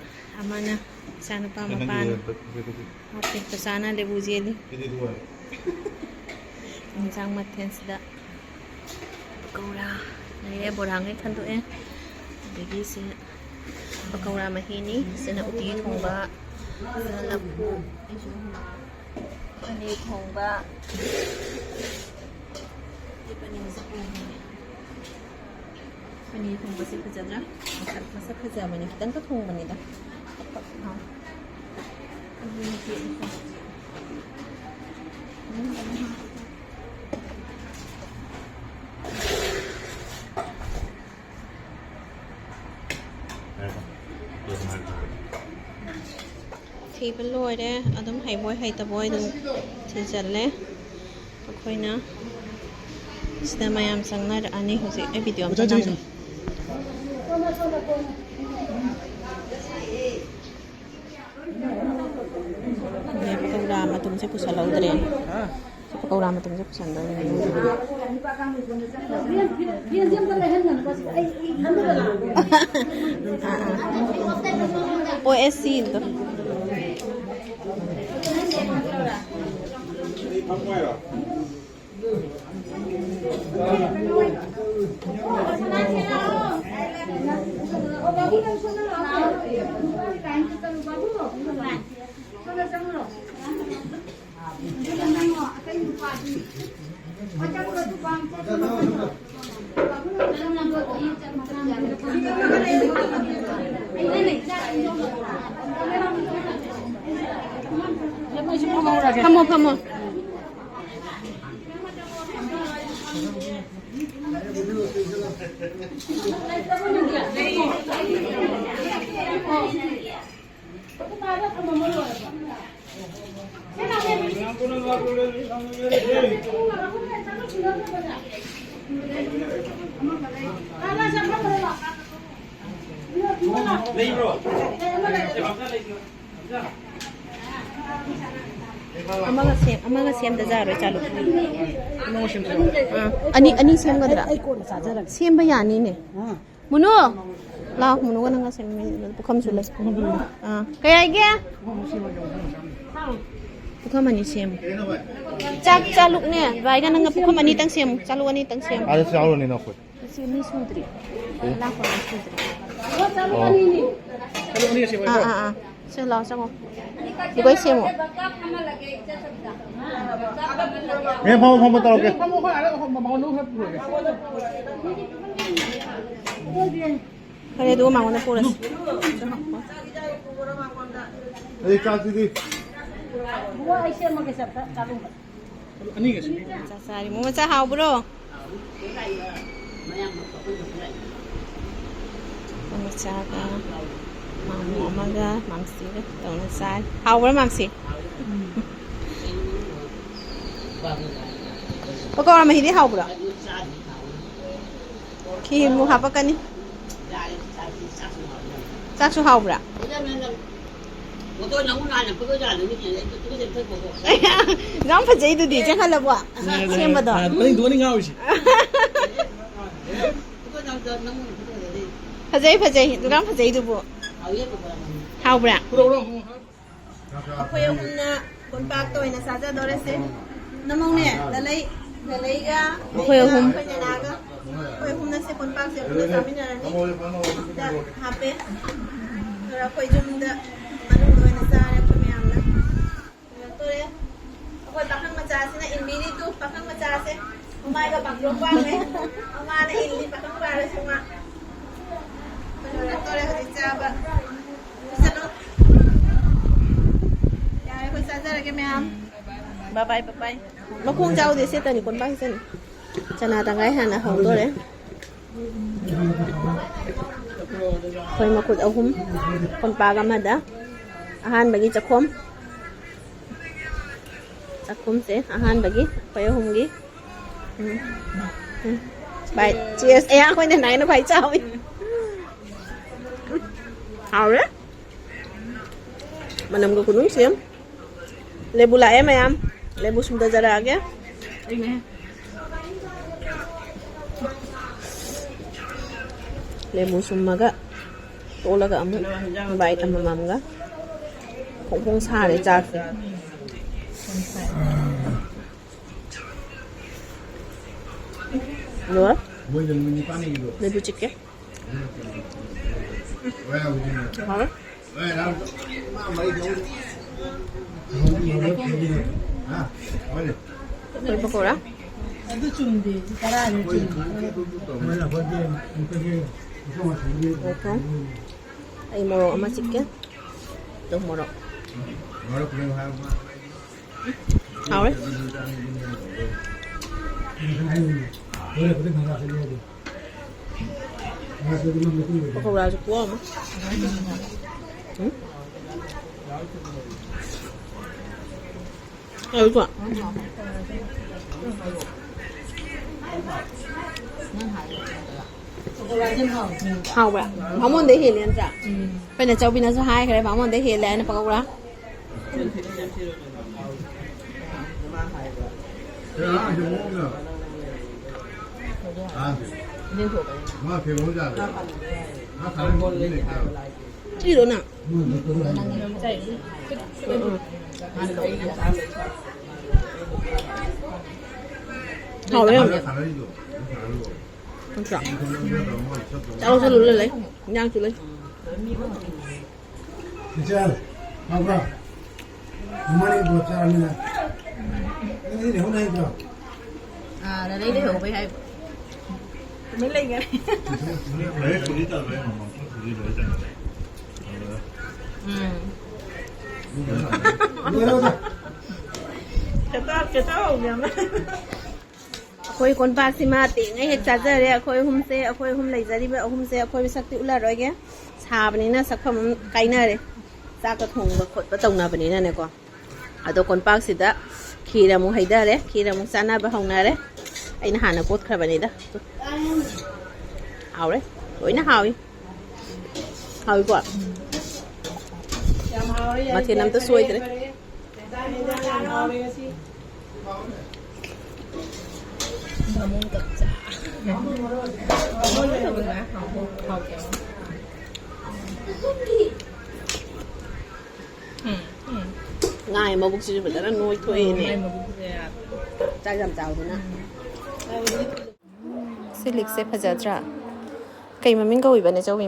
ꯑꯃꯅ ꯏꯆꯥꯅꯨꯄꯥ ꯃꯄꯥꯅ ꯍꯥꯞꯄꯤ꯫ ꯄꯩꯁꯥꯅ ꯂꯦꯕꯨ ꯆꯦꯜꯂꯤ꯫ ꯏꯟꯁꯥꯡ ꯃꯊꯦꯜꯁꯤꯗ ꯄꯀꯧꯔꯥ ꯂꯩꯔꯦ, ꯕꯣꯔꯥꯉꯩ ꯈꯟꯗꯣꯛꯑꯦ꯫ ꯑꯗꯒꯤ ꯁꯤ ꯄꯀꯧꯔꯥ ꯃꯍꯤꯅꯤ꯫ ꯁꯤꯅ ꯎꯇꯤ ꯊꯣꯡꯕ, ꯁꯤꯅ ꯂꯐꯨ, ꯄꯅꯤꯔ ꯊꯣꯡꯕ꯫ ꯁꯤ ꯄꯅꯤꯔꯁꯦ ꯊꯣꯡꯉꯦ꯫ ꯄꯅꯤꯔ ꯊꯣꯡꯕꯁꯦ ꯐꯖꯗ꯭ꯔꯥ? ꯃꯁꯛ, ꯃꯁꯛ ꯐꯖꯕꯅꯦ꯫ ꯈꯤꯇꯪꯈꯛ ꯊꯣꯡꯕꯅꯤꯗ꯫ ꯊꯤꯕ ꯂꯣꯏꯔꯦ꯫ ꯑꯗꯨꯝ ꯍꯩꯕꯣꯏ ꯍꯩꯇꯕꯣꯏ ꯑꯗꯨꯝ ꯊꯤꯖꯜꯂꯦ꯫ ꯑꯩꯈꯣꯏꯅ ꯁꯤꯗ ꯃꯌꯥꯝ ꯆꯪꯅꯔꯛꯑꯅꯤ ꯍꯧꯖꯤꯛ꯫ ꯑꯩ ꯚꯤꯗꯤꯑꯣ ꯑꯝꯇ ꯅꯝꯒꯦ꯫ ꯁꯦ ꯄꯨꯁꯜꯍꯧꯗ꯭ꯔꯦ꯫ ꯁꯤ ꯄꯀꯧꯔꯥ ꯃꯇꯝꯁꯦ ꯄꯨꯁꯟꯗꯧꯔꯦ꯫ ꯑꯥ, ꯑꯥ꯫ ꯑꯣ ꯑꯦꯁ ꯁꯤꯗꯣ꯫ ꯐꯝꯃꯣ, ꯐꯝꯃꯣ꯫ ꯑꯃꯒ ꯁꯦꯝ-, ꯑꯃꯒ ꯁꯦꯝꯗ ꯌꯥꯔꯣꯏ, ꯆꯥꯂꯨ꯫ ꯑꯥ, ꯑꯅꯤ, ꯑꯅꯤ ꯁꯦꯝꯒꯗ꯭ꯔꯥ? ꯑꯩ ꯀꯣꯟꯅ ꯆꯥꯖꯔꯒꯦ꯫ ꯁꯦꯝꯕ ꯌꯥꯅꯤꯅꯦ꯫ ꯑꯥ꯫ ꯃꯨꯅꯨ! ꯂꯥꯎ, ꯃꯨꯅꯨꯒ ꯅꯪꯒ ꯁꯦꯝꯃꯤ-, ꯄꯨꯈꯝꯁꯨ ꯂꯩ꯫ ꯑꯥ, ꯀꯩ ꯍꯥꯏꯒꯦ? ꯄꯨꯈꯝ ꯑꯅꯤ ꯁꯦꯝꯃꯨ꯫ ꯆꯥꯛ ꯆꯥꯂꯨꯛꯅꯦ, ꯚꯥꯏꯒ ꯅꯪꯒ ꯄꯨꯈꯝ ꯑꯅꯤꯇꯪ ꯁꯦꯝꯃꯨ, ꯆꯥꯂꯨꯛ ꯑꯅꯤꯇꯪ ꯁꯦꯝꯃꯨ꯫ ꯑꯥꯗ ꯆꯥꯔꯨꯔꯅꯤ ꯅꯈꯣꯏ꯫ ꯁꯤ ꯃꯤ ꯁꯨꯗ꯭ꯔꯤ꯫ ꯑꯦ? ꯂꯥꯛꯄ ꯃꯤ ꯁꯨꯗ꯭ꯔꯤ꯫ ꯑꯣ꯫ ꯑꯥ, ꯑꯥ, ꯑꯥ꯫ ꯁꯤ ꯂꯥꯎ, ꯆꯪꯉꯣ꯫ ꯂꯨꯒꯩ ꯁꯦꯝꯃꯣ꯫ ꯃꯦꯝ, ꯐꯝꯃꯣ, ꯐꯝꯃꯣ, ꯇꯧꯔꯛꯀꯦ꯫ ꯐꯔꯦ, ꯑꯗꯨꯒ ꯃꯉꯣꯟꯗ ꯄꯨꯔꯁꯤ꯫ ꯑꯗꯩ ꯆꯥꯛꯁꯤꯗꯤ? ꯆꯥꯛ ꯆꯥꯔꯤ꯫ ꯃꯣꯃꯣ ꯆꯥ ꯍꯥꯎꯕ꯭ꯔꯣ? ꯃꯣꯃꯣ ꯆꯥꯒ ꯃꯥꯃꯣ ꯑꯃꯒ ꯃꯥꯝꯁꯤꯒ ꯇꯧꯅ ꯆꯥꯔꯤ꯫ ꯍꯥꯎꯕ꯭ꯔꯥ, ꯃꯥꯝꯁꯤ? ꯄꯀꯧꯔꯥ ꯃꯍꯤꯗꯤ ꯍꯥꯎꯕ꯭ꯔꯣ? ꯈꯤꯔꯃꯨꯛ ꯍꯥꯄꯛꯀꯅꯤ꯫ ꯆꯥꯛꯁꯨ ꯍꯥꯎꯕ꯭ꯔꯥ? ꯃꯗꯣ ꯅꯪꯉꯣꯟꯗ ꯍꯥꯟꯅ ꯐꯣꯇꯣ ꯌꯥꯗꯕꯅꯤ, ꯑꯩ ꯐꯣꯇꯣ ꯁꯦꯝ ꯊꯣꯛꯄꯀꯣ꯫ ꯌꯥꯝ ꯐꯖꯩꯗꯨꯗꯤ, ꯆꯦꯟꯈꯠꯂꯕꯣ? ꯁꯦꯝꯕꯗꯣ꯫ ꯃꯅꯤꯡꯗꯨꯅꯤ ꯉꯥꯎꯔꯤꯁꯦ꯫ ꯐꯣꯇꯣ ꯅꯪ, ꯅꯪꯉꯣꯟꯗ ꯐꯣꯇꯣ ꯐꯖꯩ꯫ ꯐꯖꯩ, ꯐꯖꯩ꯫ ꯗꯨꯀꯥꯟ ꯐꯖꯩꯗꯨꯕꯨ꯫ ꯍꯥꯎꯕ꯭ꯔꯥ? ꯄꯨꯔꯛꯎꯔꯣ? ꯑꯩꯈꯣꯏ ꯑꯍꯨꯝꯅ ꯀꯣꯟꯄꯥꯛꯇ ꯑꯣꯏꯅ ꯆꯥꯖꯗꯧꯔꯁꯦ꯫ ꯅꯃꯧꯅꯦ, ꯂꯂꯩ, ꯂꯂꯩꯒ ꯑꯩꯈꯣꯏ ꯑꯍꯨꯝ꯫ ꯑꯩꯈꯣꯏ ꯅꯅꯥꯒ ꯑꯩꯈꯣꯏ ꯑꯍꯨꯝꯅ ꯁꯦ ꯀꯣꯟꯄꯥꯛꯁꯦ ꯄꯨꯟꯅ ꯆꯥꯃꯤꯟꯅꯔꯅꯤ꯫ ꯁꯤꯗ ꯍꯥꯞꯄꯦ꯫ ꯑꯗꯨꯒ ꯑꯩꯈꯣꯏ ꯌꯨꯝꯗ ꯃꯅꯨꯡꯗ ꯑꯣꯏꯅ ꯆꯥꯔꯦ ꯑꯩꯈꯣꯏ ꯃꯌꯥꯝꯅ꯫ ꯂꯣꯏꯔꯛꯇꯣꯔꯦ꯫ ꯑꯩꯈꯣꯏ ꯄꯥꯈꯪ ꯃꯆꯥꯁꯤꯅ ꯏꯟꯕꯤꯔꯤꯗꯨ, ꯄꯥꯈꯪ ꯃꯆꯥꯁꯦ꯫ ꯃꯃꯥꯏꯒ ꯄꯥꯛꯊꯣꯛ ꯄꯥꯝꯃꯦ꯫ ꯃꯃꯥꯅ ꯏꯜꯂꯤ ꯄꯥꯈꯪ ꯐꯥꯔꯁꯨ ꯃꯥ꯫ ꯑꯩꯈꯣꯏ ꯂꯣꯏꯔꯛꯇꯣꯔꯦ ꯍꯧꯖꯤꯛ ꯆꯥꯕ꯫ ꯆꯠꯂꯣ꯫ ꯌꯥꯔꯦ, ꯑꯩꯈꯣꯏ ꯆꯥꯖꯔꯒꯦ ꯃꯌꯥꯝ꯫ ꯕꯥꯏ ꯕꯥꯏ, ꯕꯥꯏ ꯕꯥꯏ꯫ ꯃꯈꯣꯡ ꯆꯥꯎꯗꯦ, ꯁꯦꯠꯇꯅꯤ ꯀꯣꯟꯕꯥꯡ ꯁꯦꯠꯇꯅꯤ꯫ ꯆꯅꯥ ꯇꯪꯈꯥꯏ ꯍꯥꯟꯅ ꯍꯧꯗꯣꯔꯦ꯫ ꯑꯩꯈꯣꯏ ꯃꯈꯨꯠ ꯑꯍꯨꯝ ꯀꯣꯟꯄꯥꯛ ꯑꯃꯗ ꯑꯍꯥꯟꯕꯒꯤ ꯆꯥꯛꯈꯣꯝ꯫ ꯆꯥꯛꯈꯨꯝꯁꯦ ꯑꯍꯥꯟꯕꯒꯤ ꯑꯩꯈꯣꯏ ꯑꯍꯨꯝꯒꯤ꯫ ꯎꯝ꯫ ꯎꯝ꯫ ꯕꯥꯏ꯫ Cheers꯫ ꯑꯦ, ꯑꯩꯈꯣꯏꯅ ꯅꯥꯏꯅ ꯈ꯭ꯋꯥꯏ ꯆꯥꯎꯏ꯫ ꯍꯥꯎꯔꯦ꯫ ꯃꯅꯝꯒ ꯈꯨꯅꯨꯡꯁꯤ ꯑꯃ꯫ ꯂꯦꯕꯨ ꯂꯥꯛꯑꯦ ꯃꯌꯥꯝ꯫ ꯂꯦꯕꯨ ꯁꯨꯝꯗꯖꯔꯛꯑꯒꯦ꯫ ꯂꯦꯕꯨ ꯁꯨꯝꯃꯒ ꯇꯣꯠꯂꯒ ꯑꯃꯨꯛ bite ꯑꯃꯃꯝꯒ꯫ ꯐꯣꯡ ꯐꯣꯡ ꯁꯥꯔꯦ ꯆꯥꯛꯁꯦ꯫ ꯂꯣꯏꯔꯦ꯫ ꯂꯦꯕꯨ ꯆꯤꯛꯀꯦ꯫ ꯍꯥꯎꯔꯦ꯫ ꯀꯔꯤ ꯄꯀꯧꯔꯥ? ꯑꯗꯨ ꯆꯨꯝꯗꯦ, ꯇꯔꯥꯅꯤ ꯆꯨꯝꯗꯦ꯫ ꯑꯣ, ꯑꯩ ꯃꯣꯔꯣꯛ ꯑꯃ ꯆꯤꯛꯀꯦ꯫ ꯇꯨ ꯃꯣꯔꯣꯛ꯫ ꯍꯥꯎꯔꯦ꯫ ꯄꯀꯧꯔꯥꯁꯨ ꯈꯨꯍꯥꯎ ꯑꯃ꯫ ꯎꯝ? ꯍꯥꯎꯋꯤꯀꯣ? ꯍꯥꯎꯕ꯭ꯔꯥ? ꯕꯥꯃꯣꯟꯗꯩ ꯍꯦꯜꯂꯦ ꯅꯠꯇ꯭ꯔꯥ? ꯑꯩꯈꯣꯏꯅ ꯆꯧꯕꯤꯅꯁꯨ ꯍꯥꯏꯈ꯭ꯔꯦ, ꯕꯥꯃꯣꯟꯗꯩ ꯍꯦꯜꯂꯦ ꯍꯥꯏꯅ ꯄꯀꯧꯔꯥ꯫ ꯆꯤꯔꯣ ꯅꯪ? ꯍꯥꯎꯋꯦ ꯌꯥꯝꯅ꯫ ꯅꯠꯇ꯭ꯔꯥ? ꯆꯥꯔꯨ ꯆꯠꯂꯨ ꯂꯩ, ꯏꯟꯖꯥꯡꯁꯨ ꯂꯩ꯫ ꯏꯆꯦ, ꯍꯥꯎꯕ꯭ꯔꯥ? ꯃꯃꯥꯅꯤ ꯄꯨꯂꯞ ꯆꯥꯔꯃꯤꯅ꯫ ꯅꯪꯗꯤ ꯂꯩꯍꯧ ꯂꯩꯍꯧꯗ꯭ꯔꯣ? ꯑꯥ, ꯂꯩ ꯂꯩꯍꯧꯕꯩ ꯍꯥꯏꯕ꯫ ꯇꯨꯃꯤꯟ ꯂꯩꯒꯔꯦ꯫ ꯂꯣꯏꯔꯦ, ꯀꯨꯂꯤ ꯇꯧꯔꯦ, ꯃꯃꯥ, ꯀꯨꯂꯤ ꯂꯣꯏ ꯇꯧꯔꯦ꯫ ꯎꯝ꯫ ꯂꯣꯏꯔꯦ, ꯑꯣꯖꯥ꯫ ꯈꯦꯠꯇ-, ꯈꯦꯠꯇ ꯍꯧꯕ ꯌꯥꯝꯅ꯫ ꯑꯩꯈꯣꯏ ꯀꯣꯟꯄꯥꯛꯁꯤꯃ ꯇꯦꯡꯉꯩ ꯍꯦꯛ ꯆꯥꯖꯔꯦ꯫ ꯑꯩꯈꯣꯏ ꯑꯍꯨꯝꯁꯦ, ꯑꯩꯈꯣꯏ ꯑꯍꯨꯝ ꯂꯩꯖꯔꯤꯕ ꯑꯍꯨꯝꯁꯦ ꯑꯩꯈꯣꯏ ꯃꯁꯛꯇꯤ ꯎꯠꯂꯔꯣꯏꯒꯦ꯫ ꯁꯥꯕꯅꯤꯅ ꯁꯛꯐꯝ ꯑꯃ ꯀꯥꯏꯅꯔꯦ꯫ ꯆꯥꯛꯀ ꯊꯣꯡꯕ ꯈꯣꯠꯄ ꯇꯧꯅꯕꯅꯤꯅꯅꯦꯀꯣ꯫ ꯑꯗꯣ ꯀꯣꯟꯄꯥꯛꯁꯤꯗ ꯈꯤꯔ ꯑꯃꯨꯛ ꯍꯩꯊꯔꯦ, ꯈꯤꯔ ꯑꯃꯨꯛ ꯆꯥꯅꯕ ꯍꯧꯅꯔꯦ꯫ ꯑꯩꯅ ꯍꯥꯟꯅ ꯀꯣꯠꯈ꯭ꯔꯕꯅꯤꯗ꯫ ꯍꯥꯎꯔꯦ, ꯂꯣꯏꯅ ꯍꯥꯎꯏ꯫ ꯍꯥꯎꯏꯀꯣ? ꯌꯥꯝ ꯍꯥꯎꯔꯦ, ꯌꯥꯏ, ꯃꯊꯦꯜ ꯑꯝꯇ ꯌꯥꯏ, ꯁꯣꯏꯗ꯭ꯔꯦ꯫ ꯐꯔꯦ꯫ ꯌꯥꯝ ꯍꯥꯎꯔꯦ ꯉꯁꯤ꯫ ꯕꯥꯃꯣꯟ ꯀꯞꯆꯥ꯫ ꯕꯥꯃꯣꯟ ꯇꯧꯕꯅ ꯍꯥꯎ-, ꯍꯥꯎꯇꯦ꯫ ꯎꯝ, ꯎꯝ꯫ ꯉꯥꯒꯤ ꯃꯕꯨꯛꯁꯤꯁꯨ ꯐꯖꯅ ꯅꯣꯏꯊꯣꯛꯑꯦꯅꯦ꯫ ꯉꯥꯒꯤ ꯃꯕꯨꯛꯁꯦ ꯌꯥꯗ꯭ꯔꯦ꯫ ꯆꯥꯛ ꯌꯥꯝ ꯆꯥꯎꯗꯅ꯫ ꯎꯝ꯫ ꯁꯤ ꯂꯤꯛꯁꯦ ꯐꯖꯗ꯭ꯔꯥ? ꯀꯩ ꯃꯃꯤꯡ ꯀꯧꯏꯕꯅꯦ ꯆꯧꯕꯤ?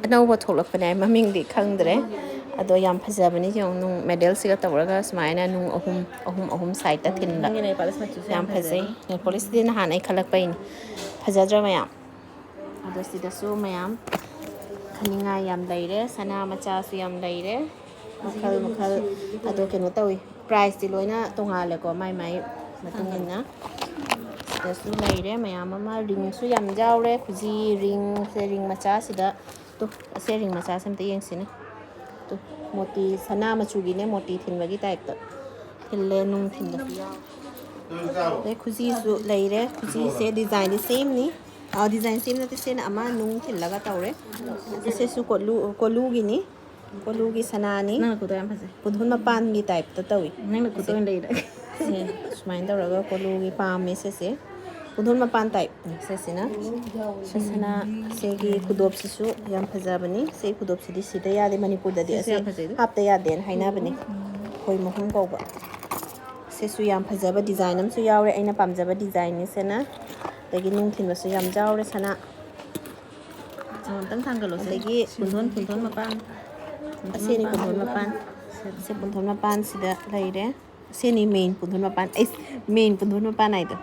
ꯑꯅꯧꯕ ꯊꯣꯛꯂꯛꯄꯅꯦ, ꯃꯃꯤꯡꯗꯤ ꯈꯪꯗ꯭ꯔꯦ꯫ ꯑꯗꯣ ꯌꯥꯝ ꯐꯖꯕꯅꯤ ꯌꯦꯡꯉꯨ, ꯅꯨꯡ ꯃꯦꯗꯜꯁꯤꯒ ꯇꯧꯔꯒ ꯁꯨꯃꯥꯏꯅ ꯅꯨꯡ ꯑꯍꯨꯝ, ꯑꯍꯨꯝ, ꯑꯍꯨꯝ ꯁꯥꯏꯗꯇ ꯊꯤꯟꯕ꯫ ꯅꯪꯒꯤ nail polish ꯃꯆꯨꯁꯦ ꯌꯥꯝ ꯌꯥꯝ ꯐꯖꯩ꯫ ꯐꯖꯩ꯫ Nail polishꯁꯤꯗꯤ ꯅꯍꯥꯟ ꯑꯩ ꯈꯜꯂꯛꯄꯩꯅꯤ꯫ ꯐꯖꯗ꯭ꯔꯥ ꯃꯌꯥꯝ? ꯑꯗꯣ ꯁꯤꯗꯁꯨ ꯃꯌꯥꯝ ꯈꯟꯅꯤꯡꯉꯥꯏ ꯌꯥꯝ ꯂꯩꯔꯦ, ꯁꯅꯥ ꯃꯆꯥꯁꯨ ꯌꯥꯝ ꯂꯩꯔꯦ, ꯃꯈꯜ ꯃꯈꯜ꯫ ꯑꯗꯣ ꯀꯩꯅꯣ ꯇꯧꯏ, priceꯇꯤ ꯂꯣꯏꯅ ꯇꯣꯡꯉꯥꯜꯂꯦꯀꯣ, ꯃꯥꯏ ꯃꯥꯏ ꯃꯇꯨꯡ ꯏꯟꯅ꯫ ꯁꯤꯗꯁꯨ ꯂꯩꯔꯦ ꯃꯌꯥꯝ ꯑꯃ, ꯔꯤꯡꯁꯨ ꯌꯥꯝ ꯌꯥꯎꯔꯦ, ꯈꯨꯖꯤ ꯔꯤꯡꯁꯦ, ꯔꯤꯡ ꯃꯆꯥꯁꯤꯗ꯫ ꯇꯨ, ꯑꯁꯦ ꯔꯤꯡ ꯃꯆꯥꯁꯦ ꯑꯝꯇ ꯌꯦꯡꯁꯤꯅꯦ꯫ ꯇꯨ, ꯃꯣꯇꯤ, ꯁꯅꯥ ꯃꯆꯨꯒꯤꯅꯦ, ꯃꯣꯇꯤ ꯊꯤꯟꯕꯒꯤ typeꯇ ꯊꯤꯜꯂꯦ, ꯅꯨꯡ ꯊꯤꯟꯕꯁꯨ ꯌꯥꯎꯔꯦ꯫ ꯑꯗꯩ ꯈꯨꯖꯤꯁꯨ ꯂꯩꯔꯦ, ꯈꯨꯖꯤꯁꯦ designꯗꯤ sameꯅꯤ꯫ ꯑꯥ, ꯗꯤꯖꯥꯏꯟ ꯁꯦꯝ ꯅꯠꯇꯦ, ꯁꯦꯅ ꯑꯃ ꯅꯨꯡ ꯊꯤꯜꯂꯒ ꯇꯧꯔꯦ꯫ ꯁꯤꯁꯨ ꯀꯣꯂꯨ, ꯀꯣꯂꯨꯒꯤꯅꯤ, ꯀꯣꯂꯨꯒꯤ ꯁꯅꯥꯅꯤ꯫ ꯅꯪꯅ ꯈꯨꯗꯣ ꯌꯥꯝ ꯐꯖꯩ꯫ ꯄꯨꯟꯊꯣꯟ ꯃꯄꯥꯟꯒꯤ ꯇꯥꯏꯞꯇ ꯇꯧꯏ꯫ ꯅꯪꯅ ꯈꯨꯗꯣ ꯑꯣꯏꯅ ꯂꯩꯔꯦ꯫ ꯁꯦ, ꯁꯨꯃꯥꯏꯅ ꯇꯧꯔꯒ ꯀꯣꯂꯨꯒꯤ ꯄꯥꯝꯃꯦ ꯁꯤꯁꯦ꯫ ꯄꯨꯟꯊꯣꯟ ꯃꯄꯥꯟ ꯇꯥꯏꯞꯅꯦ ꯁꯤꯁꯤꯅ꯫ ꯁꯤꯁꯤꯅ ꯁꯤꯒꯤ ꯈꯨꯗꯣꯞꯁꯤꯁꯨ ꯌꯥꯝ ꯐꯖꯕꯅꯤ꯫ ꯁꯤ ꯈꯨꯗꯣꯞꯁꯤꯗꯤ ꯁꯤꯗ ꯌꯥꯗꯦ, ꯃꯅꯤꯄꯨꯔꯗꯗꯤ ꯁꯤꯁꯦ ꯑꯁꯤ ꯌꯥꯝ ꯐꯖꯩꯗ꯫ ꯍꯥꯞꯇ ꯌꯥꯗꯦꯅ ꯍꯥꯏꯅꯕꯅꯤ꯫ ꯈꯣꯏ ꯃꯍꯨꯝ ꯀꯧꯕ꯫ ꯁꯤꯁꯨ ꯌꯥꯝ ꯐꯖꯕ ꯗꯤꯖꯥꯏꯟ ꯑꯃꯁꯨ ꯌꯥꯎꯔꯦ, ꯑꯩꯅ ꯄꯥꯝꯖꯕ ꯗꯤꯖꯥꯏꯟꯅꯤ ꯁꯤꯅ꯫ ꯑꯗꯒꯤ ꯅꯨꯡ ꯊꯤꯟꯕꯁꯨ ꯌꯥꯝ ꯌꯥꯎꯔꯦ ꯁꯅꯥ꯫ ꯑꯃꯨꯛꯇꯪ ꯊꯥꯡꯒꯠꯂꯣꯁꯦ꯫ ꯑꯗꯒꯤ ꯄꯨꯟꯊꯣꯟ, ꯄꯨꯟꯊꯣꯟ ꯃꯄꯥꯟ꯫ ꯑꯁꯤꯅꯤ ꯄꯨꯟꯊꯣꯟ ꯃꯄꯥꯟ꯫ ꯁꯤ ꯄꯨꯟꯊꯣꯟ ꯃꯄꯥꯟꯁꯤꯗ ꯂꯩꯔꯦ꯫ ꯁꯤꯅꯤ ꯃꯦꯟ ꯄꯨꯟꯊꯣꯟ ꯃꯄꯥꯟ꯫ ꯑꯩꯁ, ꯃꯦꯟ ꯄꯨꯟꯊꯣꯟ ꯃꯄꯥꯟ ꯍꯥꯏꯗꯣ꯫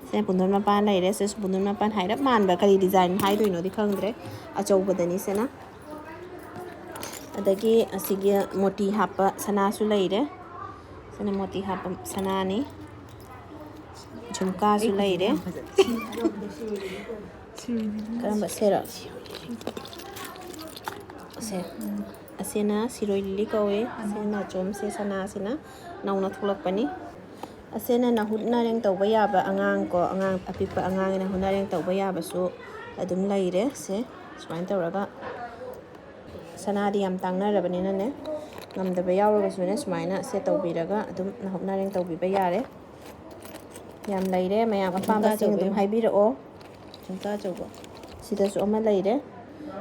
ꯁꯤꯅ ꯄꯨꯟꯊꯣꯟ ꯃꯄꯥꯟ ꯂꯩꯔꯦ꯫ ꯁꯤꯁꯨ ꯄꯨꯟꯊꯣꯟ ꯃꯄꯥꯟ ꯍꯥꯏꯔꯞ ꯃꯥꯟꯕ, ꯀꯔꯤ ꯗꯤꯖꯥꯏꯟ ꯍꯥꯏꯗꯣꯏꯅꯣꯗꯤ ꯈꯪꯗ꯭ꯔꯦ꯫ ꯑꯆꯧꯕꯗꯅꯤ ꯁꯤꯅ꯫ ꯑꯗꯒꯤ ꯑꯁꯤꯒꯤ ꯃꯣꯇꯤ ꯍꯥꯞꯄ ꯁꯅꯥꯁꯨ ꯂꯩꯔꯦ꯫ ꯁꯤꯅ ꯃꯣꯇꯤ ꯍꯥꯞꯄ ꯁꯅꯥꯅꯤ꯫ ꯖꯨꯝꯀꯥꯁꯨ ꯂꯩꯔꯦ꯫ ꯀꯔꯝꯕ ꯁꯦꯔ? ꯁꯦ꯫ ꯑꯁꯤꯅ ꯁꯤꯔꯣꯏ ꯂꯤꯂꯤ ꯀꯧꯏ꯫ ꯑꯁꯤꯅ ꯆꯣꯝꯁꯦ ꯁꯅꯥꯁꯤꯅ ꯅꯧꯅ ꯊꯣꯛꯂꯛꯄꯅꯤ꯫ ꯑꯁꯤꯅ ꯅꯍꯨꯠ ꯅꯔꯦꯡ ꯇꯧꯕ ꯌꯥꯕ ꯑꯉꯥꯡ ꯀꯣ, ꯑꯉꯥꯡ ꯑꯄꯤꯛꯄ ꯑꯉꯥꯡꯅ ꯅꯍꯨꯠ ꯅꯔꯦꯡ ꯇꯧꯕ ꯌꯥꯕꯁꯨ ꯑꯗꯨꯝ ꯂꯩꯔꯦ꯫ ꯁꯦ ꯁꯨꯃꯥꯏꯅ ꯇꯧꯔꯒ ꯁꯅꯥꯗꯤ ꯌꯥꯝ ꯇꯥꯡꯅꯔꯕꯅꯤꯅꯅꯦ, ꯉꯝꯗꯕ ꯌꯥꯎꯔꯒꯁꯨꯅꯦ ꯁꯨꯃꯥꯏꯅ ꯁꯦ ꯇꯧꯕꯤꯔꯒ ꯑꯗꯨꯝ ꯅꯍꯨꯠ ꯅꯔꯦꯡ ꯇꯧꯕꯤꯕ ꯌꯥꯔꯦ꯫ ꯌꯥꯝ ꯂꯩꯔꯦ, ꯃꯌꯥꯝ ꯑꯄꯥꯝꯕꯁꯤꯡ ꯑꯗꯨꯝ ꯍꯥꯏꯕꯤꯔꯛꯑꯣ꯫ ꯖꯨꯝꯀꯥ ꯑꯆꯧꯕ꯫ ꯁꯤꯗꯁꯨ ꯑꯃ ꯂꯩꯔꯦ꯫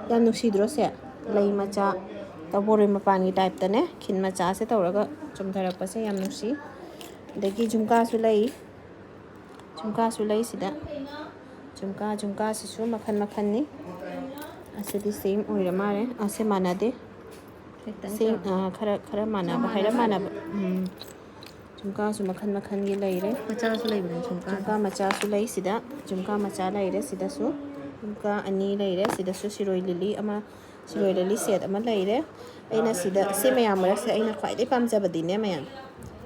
ꯌꯥꯝ ꯅꯨꯡꯁꯤꯗ꯭ꯔꯣ ꯁꯦ? ꯂꯩ ꯃꯆꯥ, ꯀꯕꯣꯔꯣꯏ ꯃꯄꯥꯟꯒꯤ ꯇꯥꯏꯞꯇꯅꯦ, ꯈꯤꯟ ꯃꯆꯥꯁꯦ ꯇꯧꯔꯒ ꯆꯨꯝꯊꯔꯛꯄꯁꯦ ꯌꯥꯝ ꯅꯨꯡꯁꯤ꯫ ꯑꯗꯒꯤ ꯖꯨꯝꯀꯥꯁꯨ ꯂꯩ, ꯖꯨꯝꯀꯥꯁꯨ ꯂꯩ ꯁꯤꯗ꯫ ꯖꯨꯝꯀꯥ, ꯖꯨꯝꯀꯥꯁꯤꯁꯨ ꯃꯈꯜ ꯃꯈꯜꯅꯤ꯫ ꯑꯁꯤꯗꯤ ꯁꯦꯝ ꯑꯣꯏꯔ ꯃꯥꯜꯂꯦ꯫ ꯑꯁꯤ ꯃꯥꯟꯅꯗꯦ꯫ ꯁꯦꯝ, ꯑꯥ, ꯈꯔ, ꯈꯔ ꯃꯥꯟꯅꯕ, ꯍꯥꯏꯔꯞ ꯃꯥꯟꯅꯕ꯫ ꯎꯝ꯫ ꯖꯨꯝꯀꯥꯁꯨ ꯃꯈꯜ ꯃꯈꯜꯒꯤ ꯂꯩꯔꯦ꯫ ꯃꯆꯥꯁꯨ ꯂꯩꯕꯅꯦ ꯖꯨꯝꯀꯥ꯫ ꯖꯨꯝꯀꯥ ꯃꯆꯥꯁꯨ ꯂꯩ ꯁꯤꯗ꯫ ꯖꯨꯝꯀꯥ ꯃꯆꯥ ꯂꯩꯔꯦ ꯁꯤꯗꯁꯨ꯫ ꯖꯨꯝꯀꯥ ꯑꯅꯤ ꯂꯩꯔꯦ꯫ ꯁꯤꯗꯁꯨ ꯁꯤꯔꯣꯏ ꯂꯤꯂꯤ ꯑꯃ, ꯁꯤꯔꯣꯏ ꯂꯤꯂꯤ ꯁꯦꯠ ꯑꯃ ꯂꯩꯔꯦ꯫ ꯑꯩꯅ ꯁꯤꯗ, ꯁꯤ ꯃꯌꯥꯝ ꯃꯔꯛꯁꯦ ꯑꯩꯅ ꯈ꯭ꯋꯥꯏꯗꯩ ꯄꯥꯝꯖꯕꯗꯤꯅꯦ ꯃꯌꯥꯝ,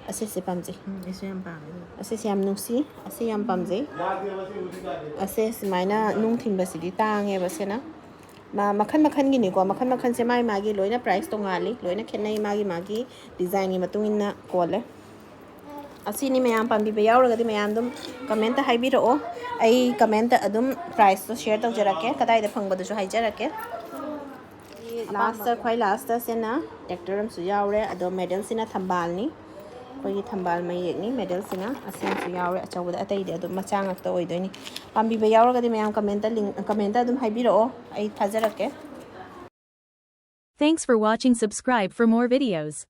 ꯑꯁꯤꯁꯦ ꯄꯥꯝꯖꯩ꯫ ꯎꯝ, ꯑꯩꯁꯨ ꯌꯥꯝ ꯄꯥꯝꯃꯦ ꯑꯗꯨ꯫ ꯑꯁꯤꯁꯦ ꯌꯥꯝ ꯅꯨꯡꯁꯤ, ꯑꯁꯤ ꯌꯥꯝ ꯄꯥꯝꯖꯩ꯫ ꯑꯁꯦ ꯁꯨꯃꯥꯏꯅ ꯅꯨꯡ ꯊꯤꯟꯕꯁꯤꯗꯤ ꯇꯥꯡꯉꯦꯕ ꯁꯤꯅ꯫ ꯃꯥ ꯃꯈꯜ ꯃꯈꯜꯒꯤꯅꯤꯀꯣ, ꯃꯈꯜ ꯃꯈꯜꯁꯦ ꯃꯥꯒꯤ ꯃꯥꯒꯤ ꯂꯣꯏꯅ ꯄ꯭ꯔꯥꯏꯁ ꯇꯣꯡꯉꯥꯜꯂꯤ, ꯂꯣꯏꯅ ꯈꯦꯠꯅꯩ, ꯃꯥꯒꯤ ꯃꯥꯒꯤ ꯗꯤꯖꯥꯏꯟꯒꯤ ꯃꯇꯨꯡ ꯏꯟꯅ ꯀꯣꯜꯂꯦ꯫ ꯑꯁꯤꯅꯤ ꯃꯌꯥꯝ, ꯄꯥꯝꯕꯤꯕ ꯌꯥꯎꯔꯒꯗꯤ ꯃꯌꯥꯝ ꯑꯗꯨꯝ ꯀꯃꯦꯟꯇ ꯍꯥꯏꯕꯤꯔꯛꯑꯣ꯫ ꯑꯩ ꯀꯃꯦꯟꯇ ꯑꯗꯨꯝ ꯄ꯭ꯔꯥꯏꯁꯇꯣ ꯁꯤꯌꯔ ꯇꯧꯖꯔꯛꯀꯦ, ꯀꯗꯥꯏꯗ ꯐꯪꯕꯗꯨꯁꯨ ꯍꯥꯏꯖꯔꯛꯀꯦ꯫ ꯂꯥꯁꯇ, ꯈ꯭ꯋꯥꯏ ꯂꯥꯁꯇ ꯁꯤꯅ ꯇ꯭ꯔꯦꯛꯇꯔ ꯑꯃꯁꯨ ꯌꯥꯎꯔꯦ꯫ ꯑꯗꯣ ꯃꯦꯗꯜꯁꯤꯅ ꯊꯝꯕꯥꯜꯅꯤ, ꯑꯩꯈꯣꯏꯒꯤ ꯊꯝꯕꯥꯜ ꯃꯌꯦꯛꯅꯤ꯫ ꯃꯦꯗꯜꯁꯤꯅ ꯑꯁꯤꯃꯁꯨ ꯌꯥꯎꯔꯦ ꯑꯆꯧꯕꯗ, ꯑꯇꯩꯗꯤ ꯑꯗꯨꯝ ꯃꯆꯥ ꯉꯥꯛꯇ ꯑꯣꯏꯗꯣꯏꯅꯤ꯫ ꯄꯥꯝꯕꯤꯕ ꯌꯥꯎꯔꯒꯗꯤ ꯃꯌꯥꯝ ꯀꯃꯦꯟꯇ ꯂꯤꯡ ꯀꯃꯦꯟꯇ ꯑꯗꯨꯝ ꯍꯥꯏꯕꯤꯔꯛꯑꯣ, ꯑꯩ ꯊꯥꯖꯔꯛꯀꯦ꯫ Thanks for watching. Subscribe for more videos.